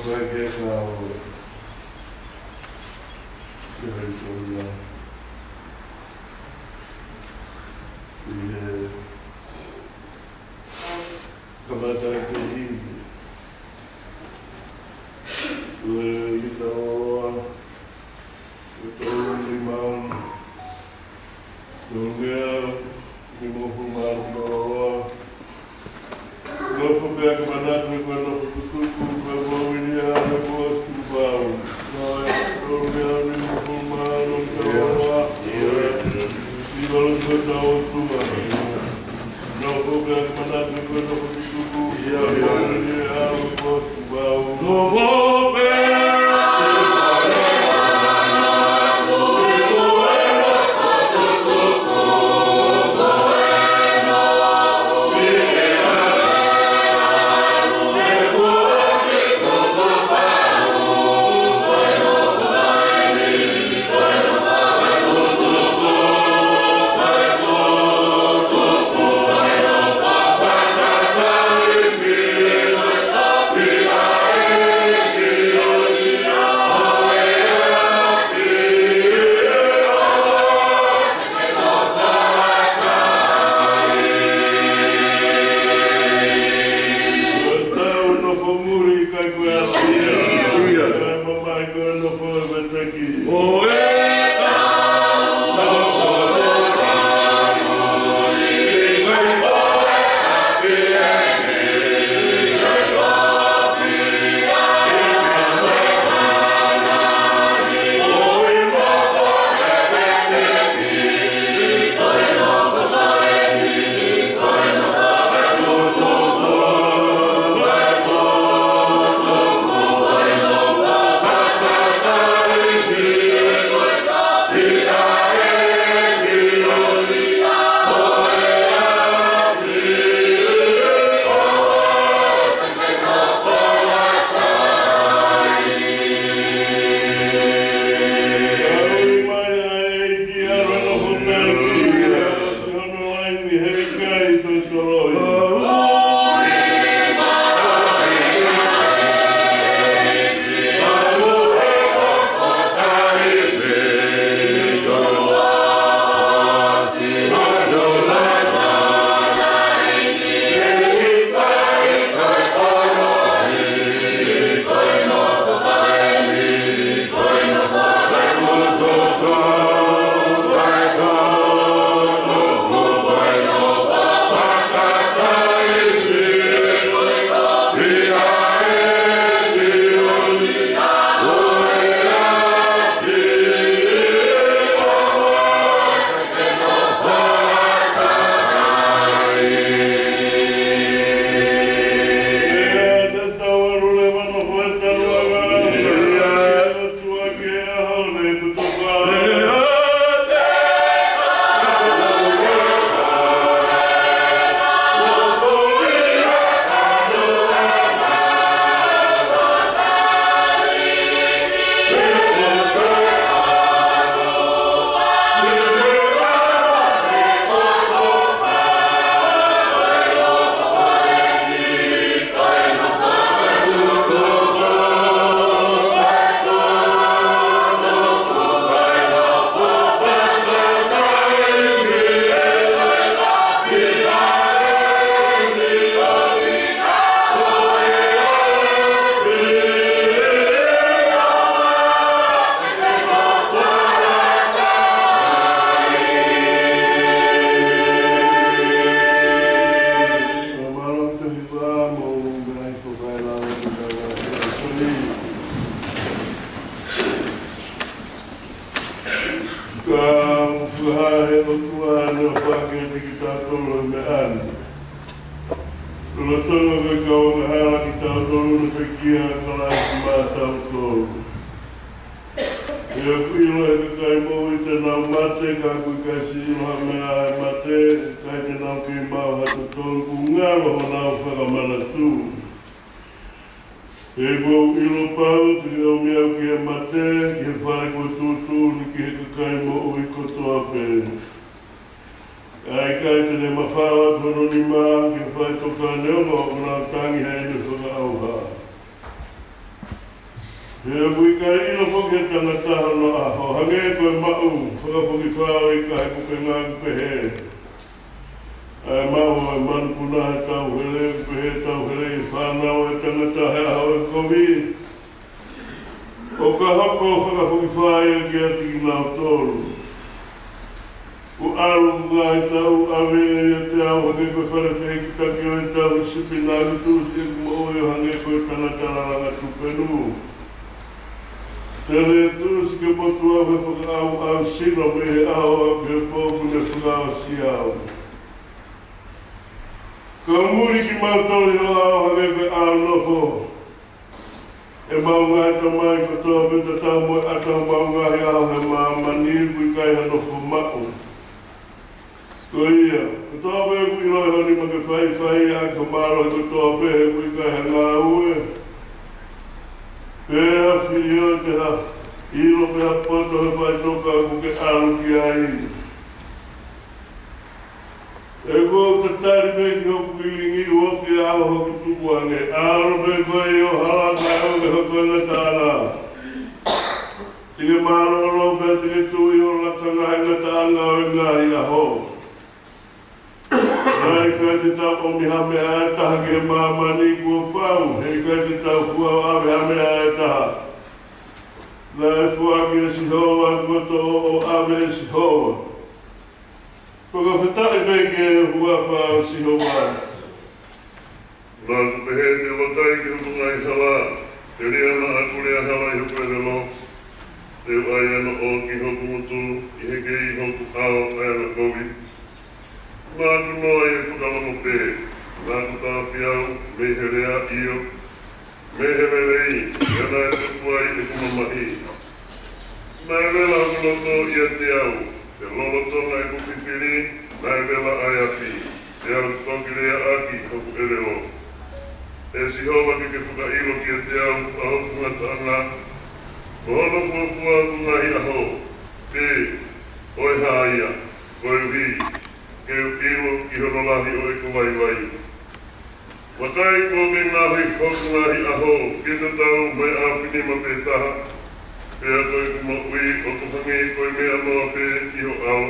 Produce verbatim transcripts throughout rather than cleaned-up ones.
Ko e ke ka o ke hai tōna. ʻI he kamata ke hiki. Ko e ʻi taua, ko e tolu nima, ko e meʻa, nimangofulu mā ua. Nofo pē ʻa e manatu ko e nofo tutuku, ko e vouilia, ko e tuʻu pau. Ko e tolu meʻa, nimangofulu mā ua, taua. Ia. Ia. Ia. Tau nofo muli kai ko e ʻapi. Ia. Kai mamahi ko e nofo e veteki. ʻO e tau nofo muli kai ko e ʻapi. Ka ʻoku fakahā ʻe he ʻOtua ʻene ʻofa kiate kitautolu he meʻa ni. Lolotonga ko e kau angahala kitautolu naʻe pekia ʻe Kalaisi maʻatautolu. He ʻoku ʻilo ʻe he kakai moʻui te nau mate, ka ʻoku ʻikai siʻi ʻilo ha meʻa ʻa e mate, ʻikai te nau kei maʻu ha totonu kuo ngalo honau fakamanatu. He ʻoku ou ʻilo pau te ke ʻomi au ki he mate, ki he fale kuo tuʻutuʻuni ki he kakai moʻui kotoa pē. ʻA ia ʻikai te ne mafao atu hono nima ki he faʻitoka neongo ʻoku nau tangi heʻene fakaʻauha. He ʻoku ʻikai ʻilo foki ʻe he tangata hono ʻaho, hangē ko e maʻu fakafokifā ʻo e ika he kupenga ʻoku pehē: ʻA e maʻu ʻa e manupuna he tauhele, ʻoku pehē ʻe he tauhele ʻi he fānau ʻa e tangata he ʻaho ʻo e kovi, ʻo ka hoko ʻo fakafokifā ia kiate kinautolu. Kuo ʻalu ʻa e ngaahi tauʻave ʻiate au hangē ko e fale fehikitaki ʻo e tauhi sipi, naʻa ku tuʻusi ʻeku moʻui ʻo hangē ko e tangata langa tupenu. Te ne tuʻusi ke motu au he fakaʻauʻau sino mei he ʻaho ʻaʻaku ki he pō ʻoku ne fakaʻosi au. Ka muli kimautolu ʻi ho ʻao hangē ko e ʻao nofo ʻemau ngaahi tamai kotoa pē, tatau mo e ʻata homau ngaahi ʻaho he māmani, ʻoku ʻikai ha nofo maʻu. Ko ia, kotoa pē ʻoku ʻiloʻi ʻe ho nima ke faifai ʻaki ho mālohi kotoa pē, he ʻoku ʻikai ha ngāue pe ha filiote, ha ʻilo pe ha poto he faʻitoka ʻoku ke ʻalu ki ai. ʻOku ou tatali pē ki hoku lilingi, ʻoku ofi ʻa hoku tukuange. ʻAlu pē koe ʻi ho hala kae ʻoua ke hoko e ngataʻanga. Te ke mālōlō pea te ke tuʻu ʻi ho lakanga he ngataʻanga ʻo e ngaahi ʻaho. Naʻe ʻikai te tau ʻomi ha meʻa ʻe taha ki he māmani kuo pau, he ʻikai te tau fua ʻo ʻave ha meʻa ʻe taha. Naʻe foaki ʻe Sihova, kuo toʻo ʻo ʻave ʻe Sihova. Fakafetaʻi pē ki he huafa ʻo Sihova. Naʻa ku pehē, te u vakai ki hoku ngaahi hala, telia naʻa ku lea hala ʻi hoku ʻelelo. Te u ʻai ʻa e noʻo ki hoku ngutu, ʻi he kei ʻi hoku ʻao ʻa e anakovi. Naʻa ku noa ʻi he fakalongo pē, naʻa ku taʻofi au mei he lea, ʻio, mei he lelei, pea naʻe tupu ai ʻeku mamahi. Naʻe vela hoku loto ʻiate au, pea lolotonga ʻeku fifili, naʻe vela ʻa e afi, pea u toki lea ʻaki hoku ʻelelo. ʻE Sihova, ke ke fakaʻilo kiate au ʻa hoku ngataʻanga, ko hono fuofua hoku ngaahi ʻaho, pe ko e hā ia, koeʻuhi ke u ʻilo ʻi hono lahi ʻo ʻeku vaivai. Vakai, kuo ke ngaohi hoku ngaahi ʻaho ke tatau mo e ʻaofinima pē taha, pea ko ʻeku moʻui ʻoku hangē ko e meʻa noa pē ʻi ho ʻao.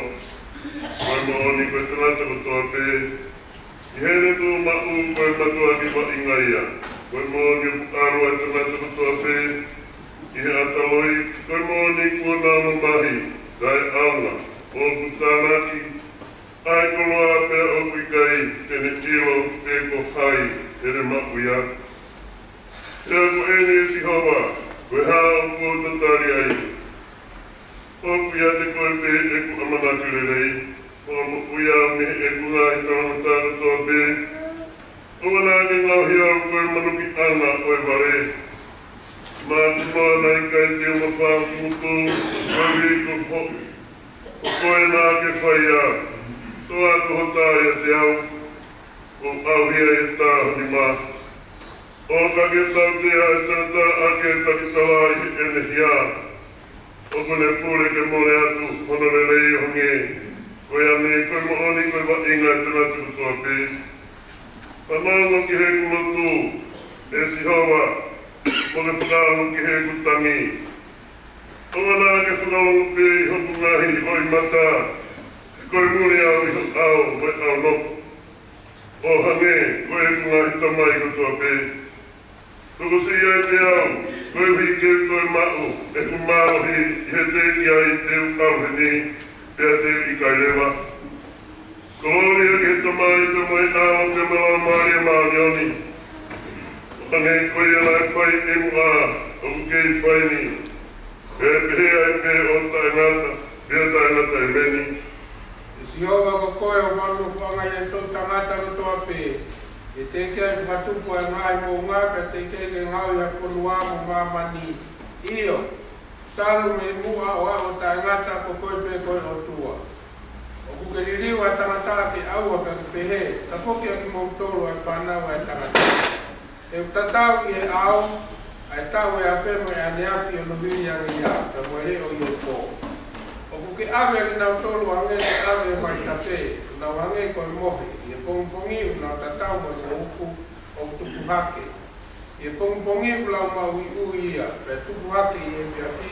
Ko e moʻoni ko e tangata kotoa pē, ʻi heʻene tuʻu maʻu, ko e mātuʻaki vaʻinga ia. Ko e moʻoni ʻoku ʻalu ʻa e tangata kotoa pē ʻi he ʻata loi, ko e moʻoni kuo nau mamahi, taʻeʻaonga, ʻoku tānaki ʻa e koloa pea ʻoku ʻikai te ne ʻilo pe ko hai te ne maʻu ia. Pea ko eni, ʻe Sihova, ko e hā ʻoku ou tatali ai? ʻOku ʻiate koe pē ʻeku ʻamanaki lelei, fakamoʻui au mei heʻeku ngaahi talangataʻa kotoa pē. ʻOua naʻa ke ngaohi au ko e manukiʻanga ʻo e vale. Naʻa ku noa naʻe ʻikai te u mafao ki hoku ngutu, koeʻuhi ko ho-, ko koe naʻa ke fai ia. Toʻo atu ho tā ʻiate au, ʻo ʻauhia ʻi he tā ho nima. ʻO ka ke tautea ʻa e tangata ʻaki e taki tala ʻi heʻene hia, ʻoku ne pule ke mole atu hono lelei ʻo hangē ko e ame, ko e moʻoni ko e vaʻinga ʻa e tangata kotoa pē. Fanongo ki heʻeku lotu, ʻe Sihova, mo ke fakaongo ki heʻeku tangi. ʻOua naʻa ke fakalongo pē ʻi hoku ngaahi loʻimata, he ko e muli au ʻi ho ʻao mo e ʻao nofo, ʻo hangē ko ʻeku ngaahi tamai kotoa pē. Tokosiʻi ʻiate au, koeʻuhi ke u toe maʻu ʻeku mālohi, ʻi he teʻeki ai te u ʻauheni, pea te u ʻikai leva. Kolōlia ki he Tamai, pea mo e ʻAlo, pea mo e Laumālie Māʻoniʻoni, ʻo hangē ko ia naʻe fai ʻi muʻa, ʻoku kei fai ni, pea pehē ai pē ʻo taʻengata, pea taʻengata. ʻEmeni. ʻE Sihova, ko koe ʻoku maʻu nofoʻanga ʻi he toʻutangata kotoa pē. ʻE teʻeki ai fakatupu ʻa e ngaahi moʻunga, pea teʻeki ai ke ngaohi ʻa e fonua mo māmani. ʻIo, talu mei muʻa ʻo aʻu ʻo taʻengata, ko koe pē ko e ʻOtua. ʻOku ke liliu ʻa e tangata ke ʻauha, pea ke pehē, tafoki ʻa kimoutolu ʻa e fānau ʻa e tangata. Te u tatau ʻi he ʻao ʻa e taʻu ʻe afe mo e ʻaneafi ʻo nohili ange ia, pea mo e leʻo ʻi he pō. ʻOku ke ʻave ʻa kinautolu hangē ko e ʻave ʻa e maitape, ʻoku nau hangē ko e mohe, ʻi he pongipongi ʻoku nau tatau mo e mouku ʻoku tupu hake. ʻI he pongipongi ʻoku lau maʻuiʻui ia, pea tupu hake ʻi he efiafi,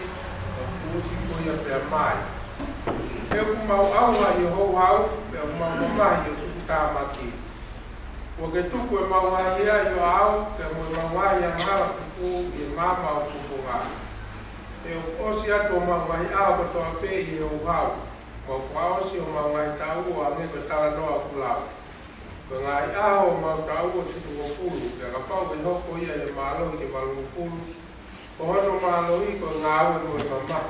ʻoku tuʻusi ko ia pea mai. He ʻoku mau ʻauha ʻi ho houhau, pea ʻoku mau mamahi ʻi ho tukutāmaki. Kuo ke tuku ʻemau ngaahi ʻahiʻahi ʻo ʻaho, pea mo ʻemau ngaahi angahala fufū ʻi he maama ʻo ho kuonga. He ʻoku ʻosi atu homau ngaahi ʻaho kotoa pē ʻi he houhau, mau fakaʻosi homau ngaahi taʻu ʻo hangē ko e talanoa ʻoku lau. Ko e ngaahi ʻaho ʻo homau taʻu ʻoku fitungofulu, pea kapau ʻe hoko ia ʻi he mālohi ke valungofulu, ko hono mālohi ko e ngāue mo e mamahi.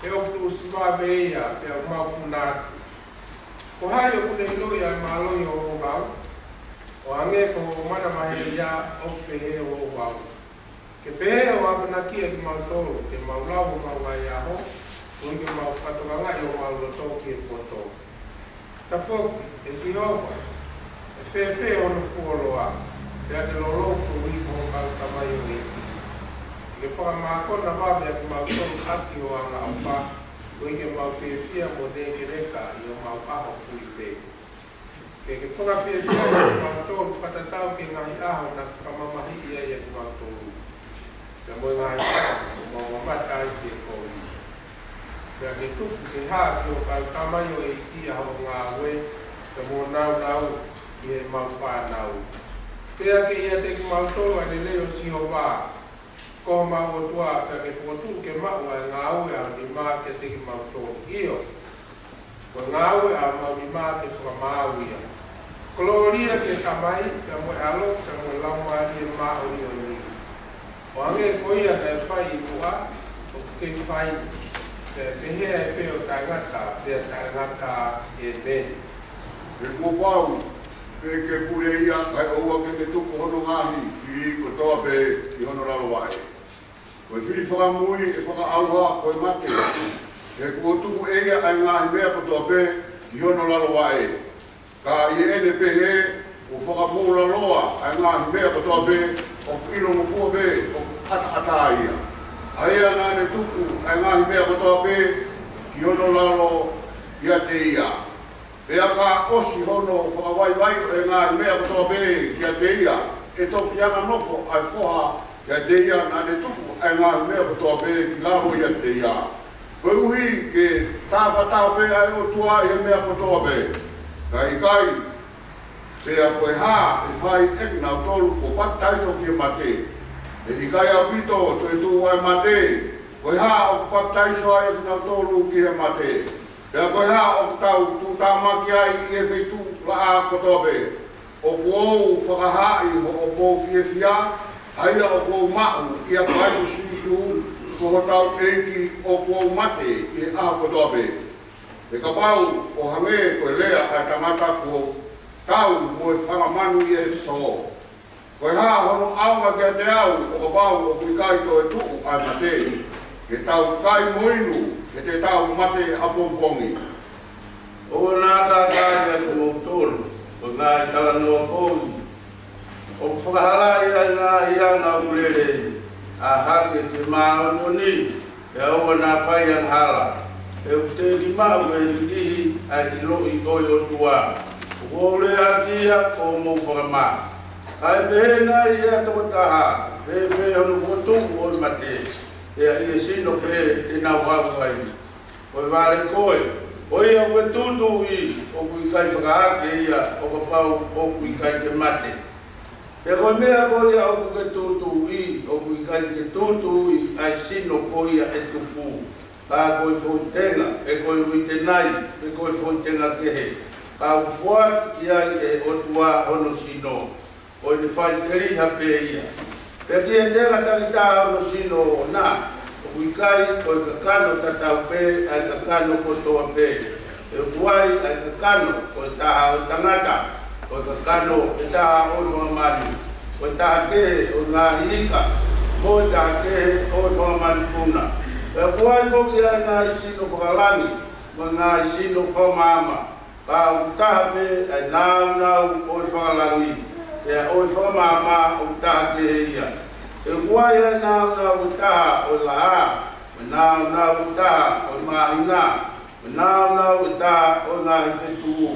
He ʻoku tuʻusi vave ia, pea ʻoku mau puna atu. Ko hai ʻoku ne ʻiloʻi ʻa e mālohi ʻo ho houhau? ʻO hangē ko hoʻo mana maheʻia, ʻoku pehē ho houhau. Ke pehē ʻo akonaki ʻa kimautolu, ke mau lau homau ngaahi ʻaho, koeʻuhi ke mau fakatokangaʻi homau loto ki he poto. Tafoki, ʻe Sihova, ʻe fēfē hono fuoloa, pea ke lolou koeʻuhi ko ho kau tamaioʻeiki. Ke fakamākona vave ʻa kimautolu ʻaki ho angaʻofa, koeʻuhi ke mau fiefia mo nēkeleka ʻi homau ʻaho fuli pē. Ke ke fakafiefia kimautolu fakatatau ki he ngaahi ʻaho naʻa ke fakamamahiʻi ai ʻa kimautolu, pea mo e ngaahi taʻu ʻoku mau mamata ai ki he kovi. Pea ke tuku ke hā ki ho kau tamaioʻeiki ʻa hoʻo ngāue, pea mo e nāunau ki heʻemau fānau. Pea ke ʻiate kimautolu ʻa e lelei ʻo Sihova ko homau ʻOtua, pea ke fokotuʻu ke maʻu ʻa e ngāue ʻa ho nima kiate kimautolu. ʻIo, ko e ngāue ʻa homau nima ke fakamaau ia. Kolōlia ki he Tamai, pea mo e ʻAlo, pea mo e Laumālie Māʻoniʻoni. ʻO hangē ko ia naʻe fai ʻi muʻa, ʻoku kei fai, pea pehē ai pē ʻo taʻengata, pea taʻengata. ʻĒmeni. He kuo pau ke ke pule ia, kae ʻoua ke ke tuku hono ngaahi fili kotoa pē ki hono lalo vaʻe. Ko e fili fakamui ʻe fakaʻauha ko e mate. He kuo tuku ʻe ia ʻa e ngaahi meʻa kotoa pē ki hono lalo vaʻe. Ka ʻi heʻene pehē, kuo fakamoʻulaloa ʻa e ngaahi meʻa kotoa pē, ʻoku ʻilongofua pē ʻoku ʻataʻatā ia. ʻA ia naʻa ne tuku ʻa e ngaahi meʻa kotoa pē ki hono lalo ʻiate ia. Pea ka ʻosi hono fakavaivaiʻi ʻo e ngaahi meʻa kotoa pē kiate ia, ʻe toki anganofo ʻa e foha kiate ia naʻa ne tuku ʻa e ngaahi meʻa kotoa pē ki lalo ʻiate ia. Koeʻuhi ke tafataha pē ʻa e ʻOtua ʻi he meʻa kotoa pē, kae ʻikai. Pea ko e hā ʻe fai ʻe kinautolu kuo papitaiso ki he mate? He ʻikai ʻaupito toetuʻu ʻa e mate. Ko e hā ʻoku papitaiso ai ʻa kinautolu ki he mate? Pea ko e hā ʻoku tau tukutāmaki ai ʻi he feituʻu laʻā kotoa pē? ʻOku ou fakahaaʻi hoʻo pou fiefia, ʻa ia ʻoku ou maʻu ʻia Kalaisi Sīsū ko hotau ʻEiki, ʻoku ou mate ʻi he ʻaho kotoa pē. He kapau ʻo hangē ko e lea ʻa e tangata kuo tau mo e fanga manu ʻi ʻEfesō. Ko e hā hono ʻaonga kiate au ʻo kapau ʻoku ʻikai toe tuʻu ʻa e mate? Ke tau kai mo inu, he te tau mate ʻapongipongi. ʻOua naʻa kākaaʻi ʻa kimoutolu, ko e ngaahi talanoa kovi. ʻOku fakahalaʻi ʻa e ngaahi anga ʻoku lelei, ʻā hake ki he māʻoniʻoni, pea ʻoua naʻa fai angahala. He ʻoku teʻeki maʻu ʻe he niʻihi ʻa e ʻiloʻi ʻo e ʻOtua. ʻOku ou lea ʻaki ia ʻo mou fakamā. Kae pehē nai ʻe ha tokotaha, fēfē hono fokotuʻu ʻo e mate? Pea ʻi he sino fē te nau haʻu ai? Ko e vale koe, ko ia ʻoku ke tūtuuʻi, ʻoku ʻikai fakahake ia ʻo kapau ʻoku ʻikai ke mate. Pea ko e meʻa ko ia ʻoku ke tūtuuʻi, ʻoku ʻikai ke tūtuuʻi ʻa e sino ko ia ʻe tupu, ka ko e foʻi tenga, pe ko e uitenga, pe ko e foʻi tenga kehe, ka ʻoku foaki ai ʻe he ʻOtua hono sino, ko ʻene faʻiteliha pē ia. Pea ki he tenga takitaha hono sino ʻoʻona, ʻoku ʻikai ko e kakano tatau pē ʻa e kakano kotoa pē. He ʻoku ai ʻa e kakano ko e taha ʻo e tangata, ko e kakano ʻe taha ʻo e fanga manu, ko e taha kehe ʻo e ngaahi ika, mo e taha kehe ʻo e fanga manupuna. Pea ʻoku ai foki ʻa e ngaahi sino fakalangi, mo e ngaahi sino fakamaama. Ka ʻoku taha pē ʻa e nāunau ʻo e fakalangi, pea ʻo e fakamaama ʻoku taha kehe ia. He ʻoku ai ʻa e nāunau ʻe taha ʻo e laʻā, mo e nāunau ʻe taha ʻo e māhina, mo e nāunau ʻe taha ʻo e ngaahi fetuʻu.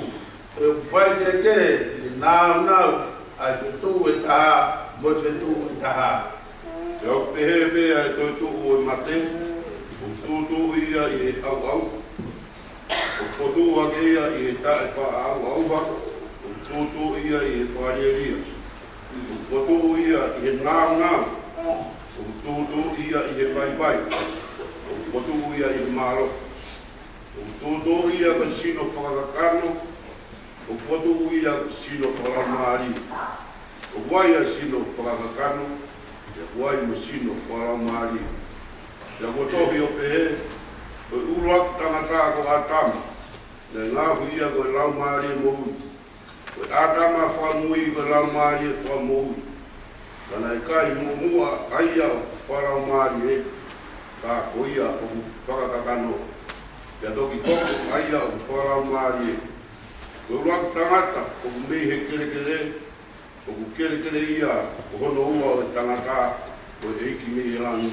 He ʻoku faikehekehe ʻi he nāunau ʻa e fetuʻu ʻe taha Ko e fetuʻu ʻe taha. Pea ʻoku pehē pē ʻa e toetuʻu ʻo e mate, ʻoku tūtuuʻi ia ʻi he ʻauʻauha. ʻOku fokotuʻu hake ia ʻi he taʻefaʻaʻauʻauha, ʻoku tūtuuʻi ia ʻi he fakalielia. ʻOku fokotuʻu ia ʻi he nāunau, ʻoku tūtuuʻi ia ʻi he vaivai. ʻOku fokotuʻu ia ʻi he mālohi. ʻOku tūtuuʻi ia ko e sino fakakakano, ʻoku fokotuʻu ia ko e sino fakalaumālie. ʻOku ʻi ai ʻa e sino fakakakano, pea ʻoku ʻi ai mo e sino fakalaumālie. Pea kuo tohi ʻo pehē, ko e ʻuluaki tangata ko ʻĀtama, naʻe ngaohi ia ko e laumālie moʻui. Ko e ʻĀtama fakamui ko e laumālie fakamoʻui. Ka naʻe ʻikai muʻomuʻa ʻa ia ʻoku fakalaumālie, ka ko ia ʻoku fakakakano. Pea toki hoko ʻa ia ʻoku fakalaumālie. Ko e ʻuluaki tangata ʻoku mei he kelekele, ʻoku kelekele ia ko hono ua ʻo e tangata, ko e ʻEiki mei he langi.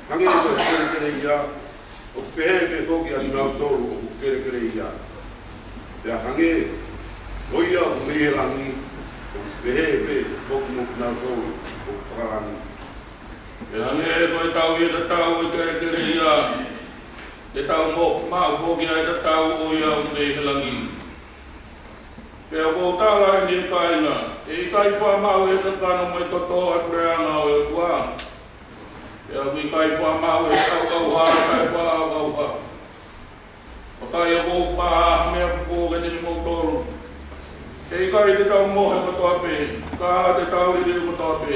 Hangē ko e kelekele ia, ʻoku pehē pē foki ʻa kinautolu ʻoku kelekele ia. Pea hangē ko ia ʻoku mei he langi, ʻoku pehē pē foki mo kinautolu ʻoku fakalangi. Pea hangē ko e tau ʻi he tatau ʻo e kelekele ia, te tau mo maʻu foki ʻa e tatau ʻo ia ʻoku mei he langi. Pea ʻoku ou tala eni, ʻe kāinga, ʻe ʻikai faʻa maʻu ʻe he kakano mo e toto ʻa e puleʻanga ʻo e ʻOtua. Pea ʻoku ʻikai faʻa maʻu ʻe he ʻauʻauha ʻa e taʻefaʻaʻauʻauha. Vakai, ʻoku ou fakaʻā ha meʻa fufū kiate kimoutolu. ʻE ʻikai te tau mohe kotoa pē, ka te tau liliu kotoa pē.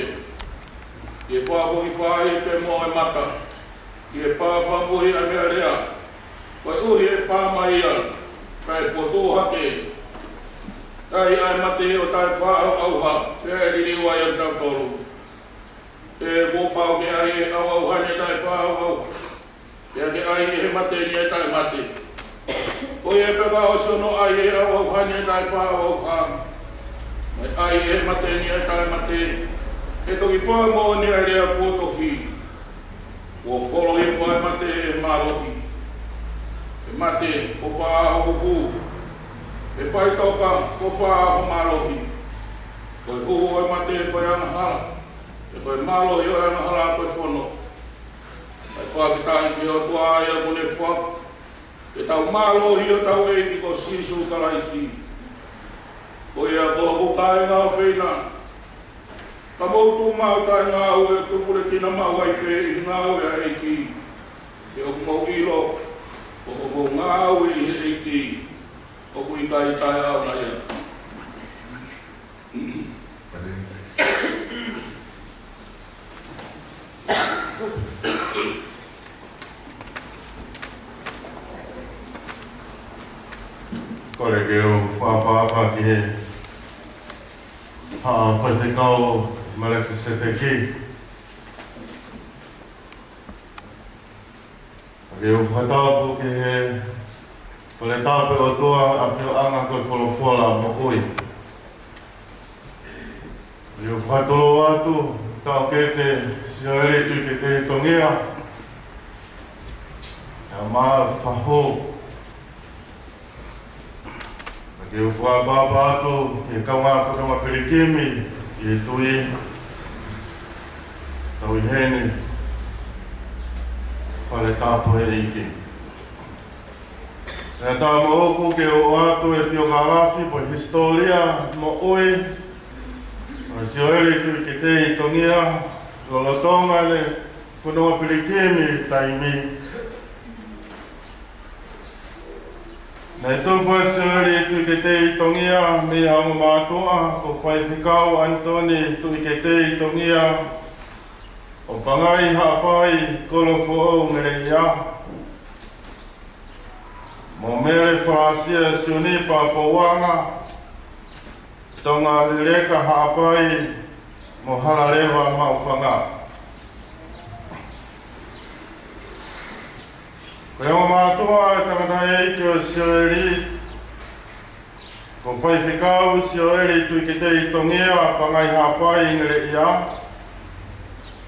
ʻI he fakafokifā pea mo e mata, ʻi he pā fakamuʻi ʻa e meʻalea, koeʻuhi ʻe pā mai ia, kae fokotuʻu hake ai ʻa e mate ʻo taʻefaʻaʻauʻauha, pea ʻe liliu ai ʻa kitautolu. He kuo pau ke ʻai ʻe he ʻauʻauha ni ʻa e taʻefaʻaʻauʻauha, pea ke ʻai ʻe he mate ni ʻa e taʻemate. Ko ia pē kuo ʻosi hono ʻai ʻe he ʻauʻauha ni ʻa e taʻefaʻaʻauʻauha, mo e ʻai ʻe he mate ni ʻa e taʻemate, ʻe toki fakamoʻoni ʻa e lea kuo tohi: Kuo folo hifo ʻa e mate ʻi he mālohi. ʻE mate, kuo fā ho huhu? ʻE faʻitoka, kuo fā ho mālohi? Ko e huhu ʻo e mate ko e angahala, pea ko e mālohi ʻo e angahala ko e fono. Kae fakafetaʻi ki he ʻOtua ʻa ia kuo ne foaki ke tau mālohi ʻi hotau ʻEiki ko Sīsū Kalaisi. Ko ia, ko hoku kāinga ʻofeina, ka mou tuʻu maʻu taʻengaue, tupulekina maʻu ai pē ʻi he ngāue ʻa e ʻEiki. He ʻoku mou ʻilo, ko hoʻomou ngāue ʻi he ʻEiki, ʻoku ʻikai taʻeʻaonga ia. Kole ke u fakaʻapaʻapa ki he Haʻa Faifekau Melekisēteki. Ke u fakatapu ki he Fale Tapu ʻo e ʻOtua ʻAfioʻanga ko e Folofola Moʻui. Ke u fakatulou atu, Taʻokete Sioeli Tuʻiketei Tongia, ʻa e maʻu fahu. Ke u fakaʻapaʻapa atu ki he kaungā fononga pilikimi, ki he tui, tauhi heni, Fale Tapu ʻEiki. Pea ʻatā moʻoku ke u ʻoatu e piokālafi pe hisitōlia moʻui ʻo Sioeli Tuʻiketei Tongia, lolotonga ʻene fononga pilikimi taimi. Naʻe tupu ʻa Sioeli Tuʻiketei Tongia mei he ongo mātuʻa ko Faifekau ʻAnitoni Tuʻiketei Tongia ʻo Pangai Haʻapai, Kolo Foʻou, Ngeleʻia, mo Mele Falasia Siunipa Pouanga, Tonga Leleka, Haʻapai, mo Halaleva, Maʻufanga. Ko e ongo mātuʻa ʻo e tangataʻeiki ʻo Sioeli, ko Faifekau Sioeli Tuʻiketei Tongia, Pangai Haʻapai, Ngeleʻia,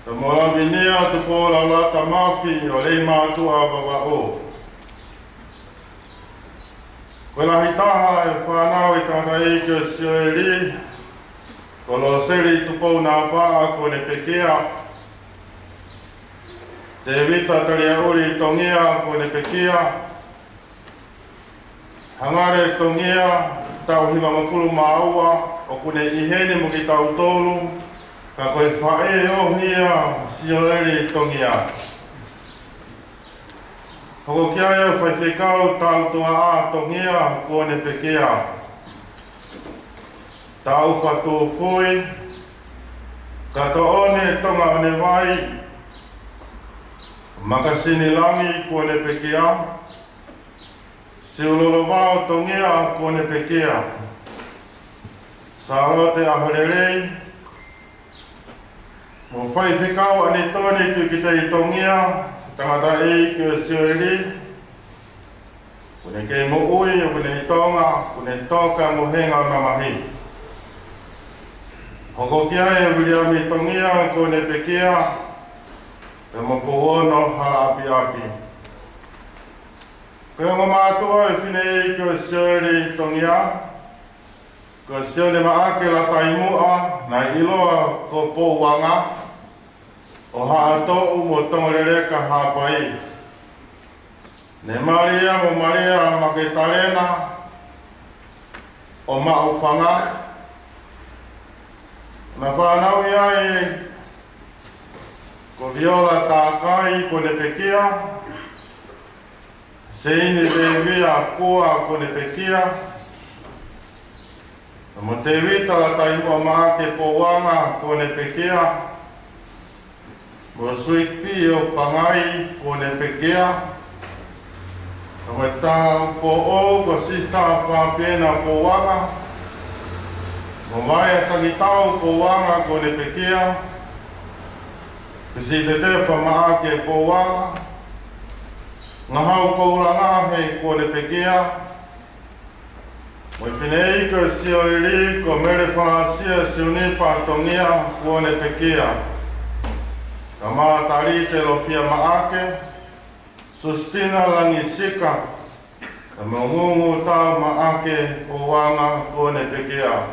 pea mo Lavinia Tupou Laulata Mafi ʻo Leimātuʻa, Vavaʻu. Ko e lahi taha e fānau ʻa e tangataʻeiki ʻo Sioeli, Ko Loseli Tupou Napaʻa kuo ne pekia. Tevita Taliaʻuli Tongia kuo ne pekia. Hangale Tongia, taʻu hivangofulu mā ua, ʻoku ne ʻi heni mo kitautolu, ka ko e faʻē ʻoʻona ia, Sioeli Tongia. Hoko ki ai ʻa Faifekau Tautoaʻa Tongia kuo ne pekia. Taufatuʻufui, Katoʻone Tonga ʻOnevai, Makasini Langi kuo ne pekia. Siulolovao Tongia kuo ne pekia. Sālote ʻAholelei, mo Faifekau ʻAnitoni Tuʻikitei Tongia, tangataʻeiki ʻo Sioeli, kuo ne kei moʻui, ʻoku ne ʻi Tonga, kuo ne toka mo henga mamahi. Hoko ki ai ʻa Viliami Tongia kuo ne pekia, pea mo Pouono Halaʻapiʻapi. Ko e ongo mātuʻa ʻo e fineʻeiki ʻo Sioeli Tongia, ko Sione Maʻake Lataimuʻa, naʻe ʻiloa ko Pouanga, ʻo Haʻatoʻu mo Tongoleleka Haʻapai. Ne mali ia mo Malia Maketalena ʻo Maʻufanga. Naʻe fanauʻi ai ko Viola Takai kuo ne pekia. Seini Levia Pua kuo ne pekia. Mo Tevita Lataimuʻa Maʻake Pouanga kuo ne pekia. Mo Sweet Pea Pangai kuo ne pekia. Mo Taupoʻou ko Sister Fabiana Pouanga. Mo Vaea Tangitau Pouanga kuo ne pekia. Fisitetefa Maʻake Pouanga. Ngahau Koulanga he kuo ne pekia. Mo e fineʻeiki ʻo Sioeli ko Mele Falasia Siunipa Tongia kuo ne pekia. Kamata Lite Lofia Maʻake, Sustina Langisika, mo Ngungu Tau Maʻake Pouanga kuo ne pekia.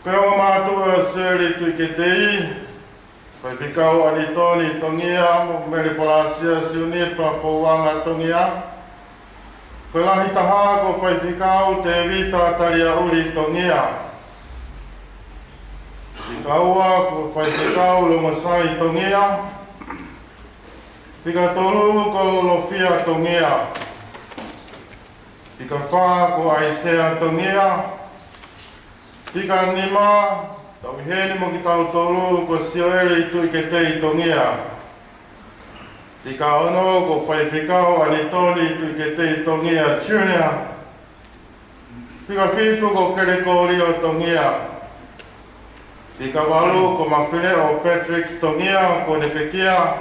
Ko e ongo mātuʻa ʻo Sioeli Tuʻiketei, Faifekau ʻAnitoni Tongia mo Mele Falasia Siunipa Pouanga Tongia. Ko e lahi taha ko Faifekau Tevita Taliaʻuli Tongia. Fika ua ko Faifekau Longosai Tongia. Fika tolu ko Lofia Tongia. Fika fā ko ʻAisea Tongia. Fika nima, taʻu ʻi heni mo kitautolu ko Sioeli Tuʻiketei Tongia. Fika ono ko Faifekau ʻAnitoni Tuʻiketei Tongia Junior. Fika fitu ko Kelekolio Tongia. Fika valu ko Mafileʻo Patrick Tongia kuo ne pekia.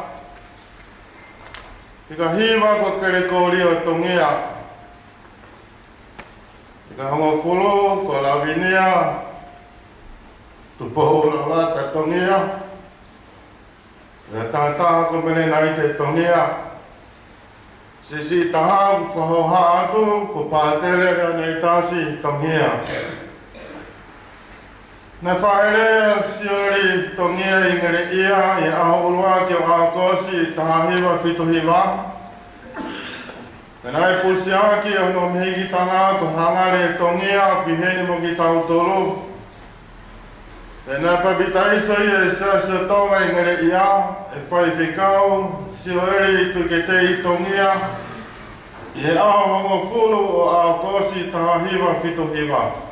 Fika hiva ko Kelekolio Tongia. Fika hongofulu ko Lavinia Tupou Laulata Tongia. Fika taha taha ko Melenaite Tongia. Siʻisiʻi taha ʻoku fakahohaʻa atu ko Pātele Leoneitasi Tongia. Naʻe fāʻeleʻi ʻa Sioeli Tongia ʻi Ngeleʻia ʻi he ʻaho ʻuluaki ʻo ʻAokosi taha hiva fitu hiva. Pea naʻe pusiaki ʻa hono mehikitanga ko Hangale Tongia ʻi heni mo kitautolu. Pea naʻe papitaiso ia ʻi he Siasi ʻo Tonga ʻi Ngeleʻia ʻe Faifekau Sioeli Tuʻiketei Tongia ʻi he ʻaho hongofulu ʻo ʻAokosi taha hiva fitu hiva.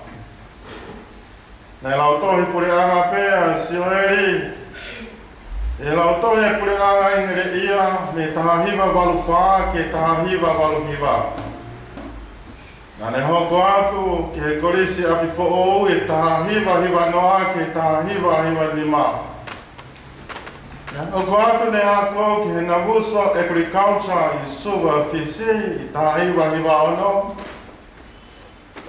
Naʻe lautohi puleʻanga pē ʻa Sioeli ʻi he Lautohi Puleʻanga ʻi Ngeleʻia mei he taha hiva valu fā ki he taha hiva valu hiva. Naʻa ne hoko atu ki he Kolisi ʻApifoʻou ʻi he taha hiva hiva noa ki he taha hiva hiva nima. Naʻe hoko atu ʻene ako ki he Navuso Agriculture ʻi Suva, Fisi, ʻi he taha hiva hiva ono.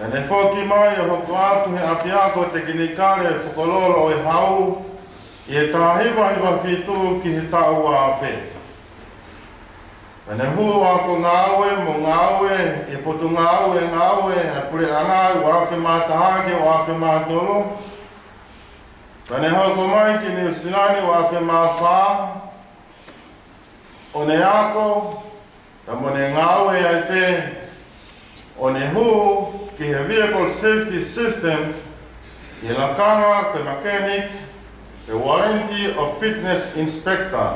Naʻa ne foki mai ʻo hoko atu he ʻApiako Tekinikale Fokololo ʻo e Hau ʻi he taha hiva hiva fitu ki he taʻu ua afe. Naʻa ne hū ʻo ako ngāue mo ngāue ʻi he Potungāue Ngāue ʻa e Puleʻanga ʻi he ua afe mā taha ki he ua afe mā tolu. Naʻa ne hoko mai ki Nuʻu Sila ni ua afe mā fā, ʻo ne ako, pea mo ne ngāue ai pē, ʻo ne hū ki he Vehicle Safety Systems, ʻi he lakanga ko e mechanic, pe warranty of fitness inspector.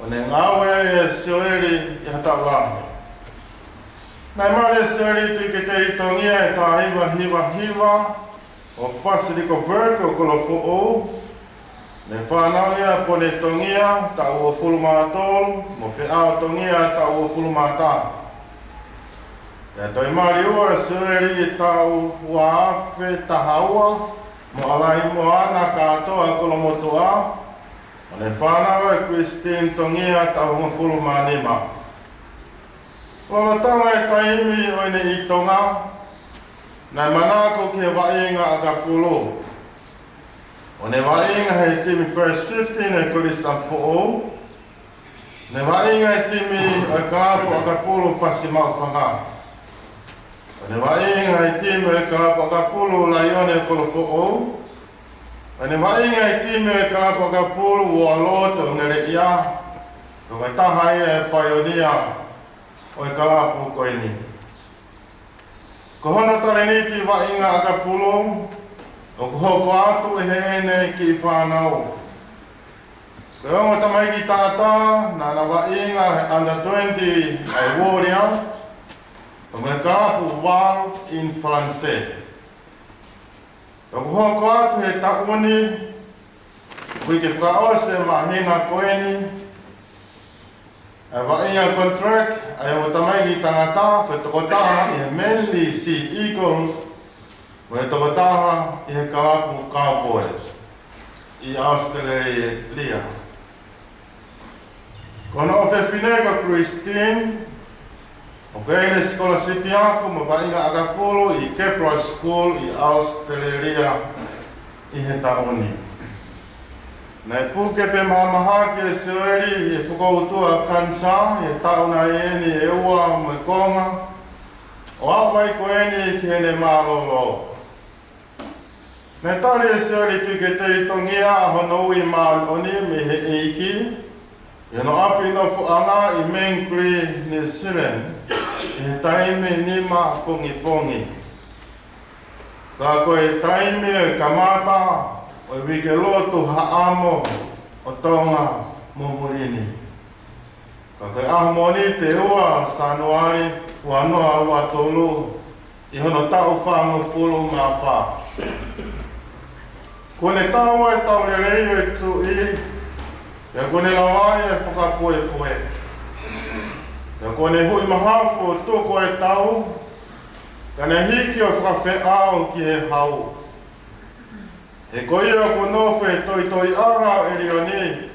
ʻO ne ngāue ai ʻa Sioeli ʻi ha taʻu lahi. Naʻe mali ʻa Sioeli Tuʻiketeitongia ʻi he taha hiva hiva hiva ʻo Pasifiko Burke ʻo Kolofoʻou. Ne fānau ia ʻa Pone Tongia, taʻu uofulu mā tolu, mo Feʻao Tongia, taʻu uofulu mā taha. Pea toe mali ua ʻa Sioeli ʻi he taʻu ua afe taha ua, mo ʻAlaimoana Kātoa Kolomotuʻa, ʻo ne fānau ʻa Christine Tongia, taʻu hongofulu mā nima. Lolotonga e taimi ʻo ʻene ʻi Tonga, naʻe manako ki he vaʻinga ʻakapulu. ʻO ne vaʻinga he timi First Fifteen ʻo e Kolisi Foʻou. Ne vaʻinga he timi ʻo e kalapu ʻakapulu Fasi Maʻufanga. ʻO ne vaʻinga he timi ʻo e kalapu ʻakapulu Laione Kolofoʻou. ʻO ne vaʻinga he timi ʻo e kalapu ʻakapulu Ualoto Ngeleʻia. Ko e taha ia e paionia ʻo e kalapu ko eni. Ko hono talēniti vaʻinga ʻakapulu, ʻoku hoko atu ʻi heʻene kiʻi fānau. Ko e ongo tamaiki tangata naʻa na vaʻinga he under twenty ʻa e Warriors, pea mo e kalapu Vaal ʻi Falanisē. ʻOku hoko atu he taʻu ni, uike fakaʻosi e māhina ko eni, ʻa e vaʻinga contract ʻa e ongo tamaiki tangata, ko e tokotaha ʻi he Manly Sea Eagles, mo e tokotaha ʻi he kalapu Cowboys ʻi ʻAositelēlia. Ko hono ʻofefine ko Christine, ʻoku ʻi ai ʻene sikolasipi ako mo vaʻinga ʻakapulu ʻi Kepler School ʻi ʻAositelēlia ʻi he taʻu ni. Naʻe puke pē mahamahaki ʻe Sioeli ʻi he fokoutua kanisā ʻi he taʻu nai eni ʻe ua mo e konga, ʻo aʻu mai ko eni ki heʻene mālōlō. Naʻe tali ʻe Sioeli Tuʻiketeitongia ʻa hono ui māʻoniʻoni mei he ʻEiki, ʻi hono ʻapi nofoʻanga ʻi Mangere, New Zealand, ʻi he taimi nima pongipongi. Ka ko e taimi ʻo e kamata ʻo e uike lotu haʻamo ʻo Tonga mo muli ni. Ka ko e ʻaho Mōnite ua Sānuali ua noa ua tolu ʻi hono taʻu fāngofulu mā fā. Kuo ne tau ʻa e tau lelei ʻo e tuʻi, pea kuo ne lava ai e fakapuepue. Pea kuo ne hui mahafu ʻo tuku e tau, ka ne hiki ʻo fakafeʻao ki he hau. He ko ia ʻoku nofo he toitoiʻanga ʻo ʻElioni,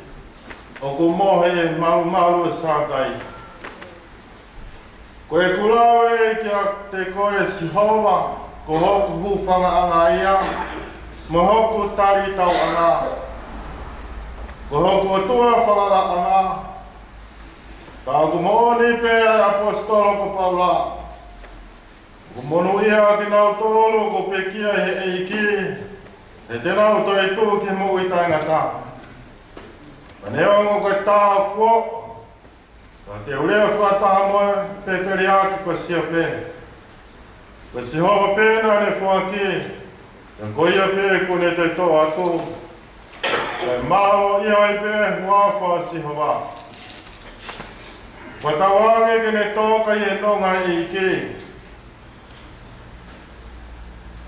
ʻoku mohe ʻi he malumalu ʻo Sātai. Ko ʻeku lave kiate koe Sihova, ko hoku hūfangaʻanga ia, mo hoku talitauʻanga, ko hoku ʻOtua falalaʻanga. Ka ʻoku moʻoni pē ʻa e ʻaposetolo ko Paula. ʻOku monūʻia kinautolu ʻoku pekia ʻe he ʻEiki, he te nau toetuʻu ki he moʻui taʻengata. Ka neongo ko e tā ʻoku oʻo, ka te u lea fakataha mo e pēteliake ko Siope. Ko Sihova pē naʻa ne foaki, pea ko ia pē kuo ne toe toʻo atu. Kae mālō ʻi ai pē huafa ʻo Sihova. Fakatauange ke ne tō kai e nonga ʻEiki.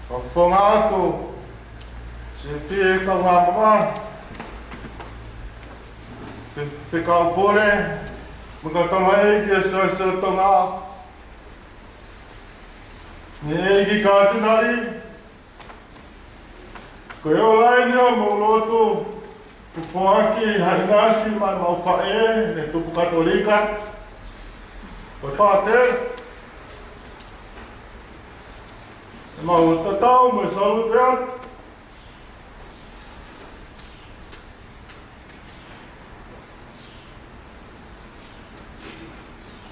Fakafofonga atu siʻi fie kau mamahi, fie, fie kau pule, mo e kau tamaiki ʻa e Siasi ʻo Tonga, ni ʻEiki Katinali, ko e ola eni ʻo e moʻui lotu, kuo foaki ʻe Haʻinasi Maʻimaufaʻē, ne tupu Katolika, ko e pātele, ʻemau tatau mo e salute atu.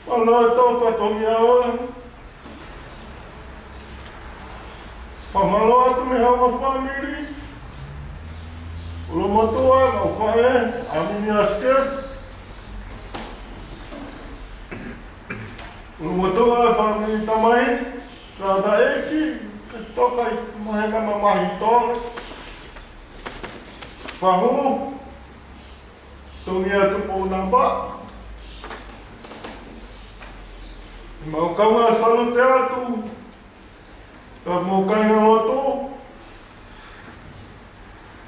Mālō e tau fatongia ʻoe. Fakamālō atu mei he ongo fāmili. ʻUlumotuʻa, ʻo faʻē, ʻAminia Skef. ʻUlumotuʻa, fāmili tamai, tangataʻeiki, ke toka ʻi he mamahi tole. Fahu, Tongia Tupou Napa. Mau kaungā salute atu, ka mau kāinga lotu,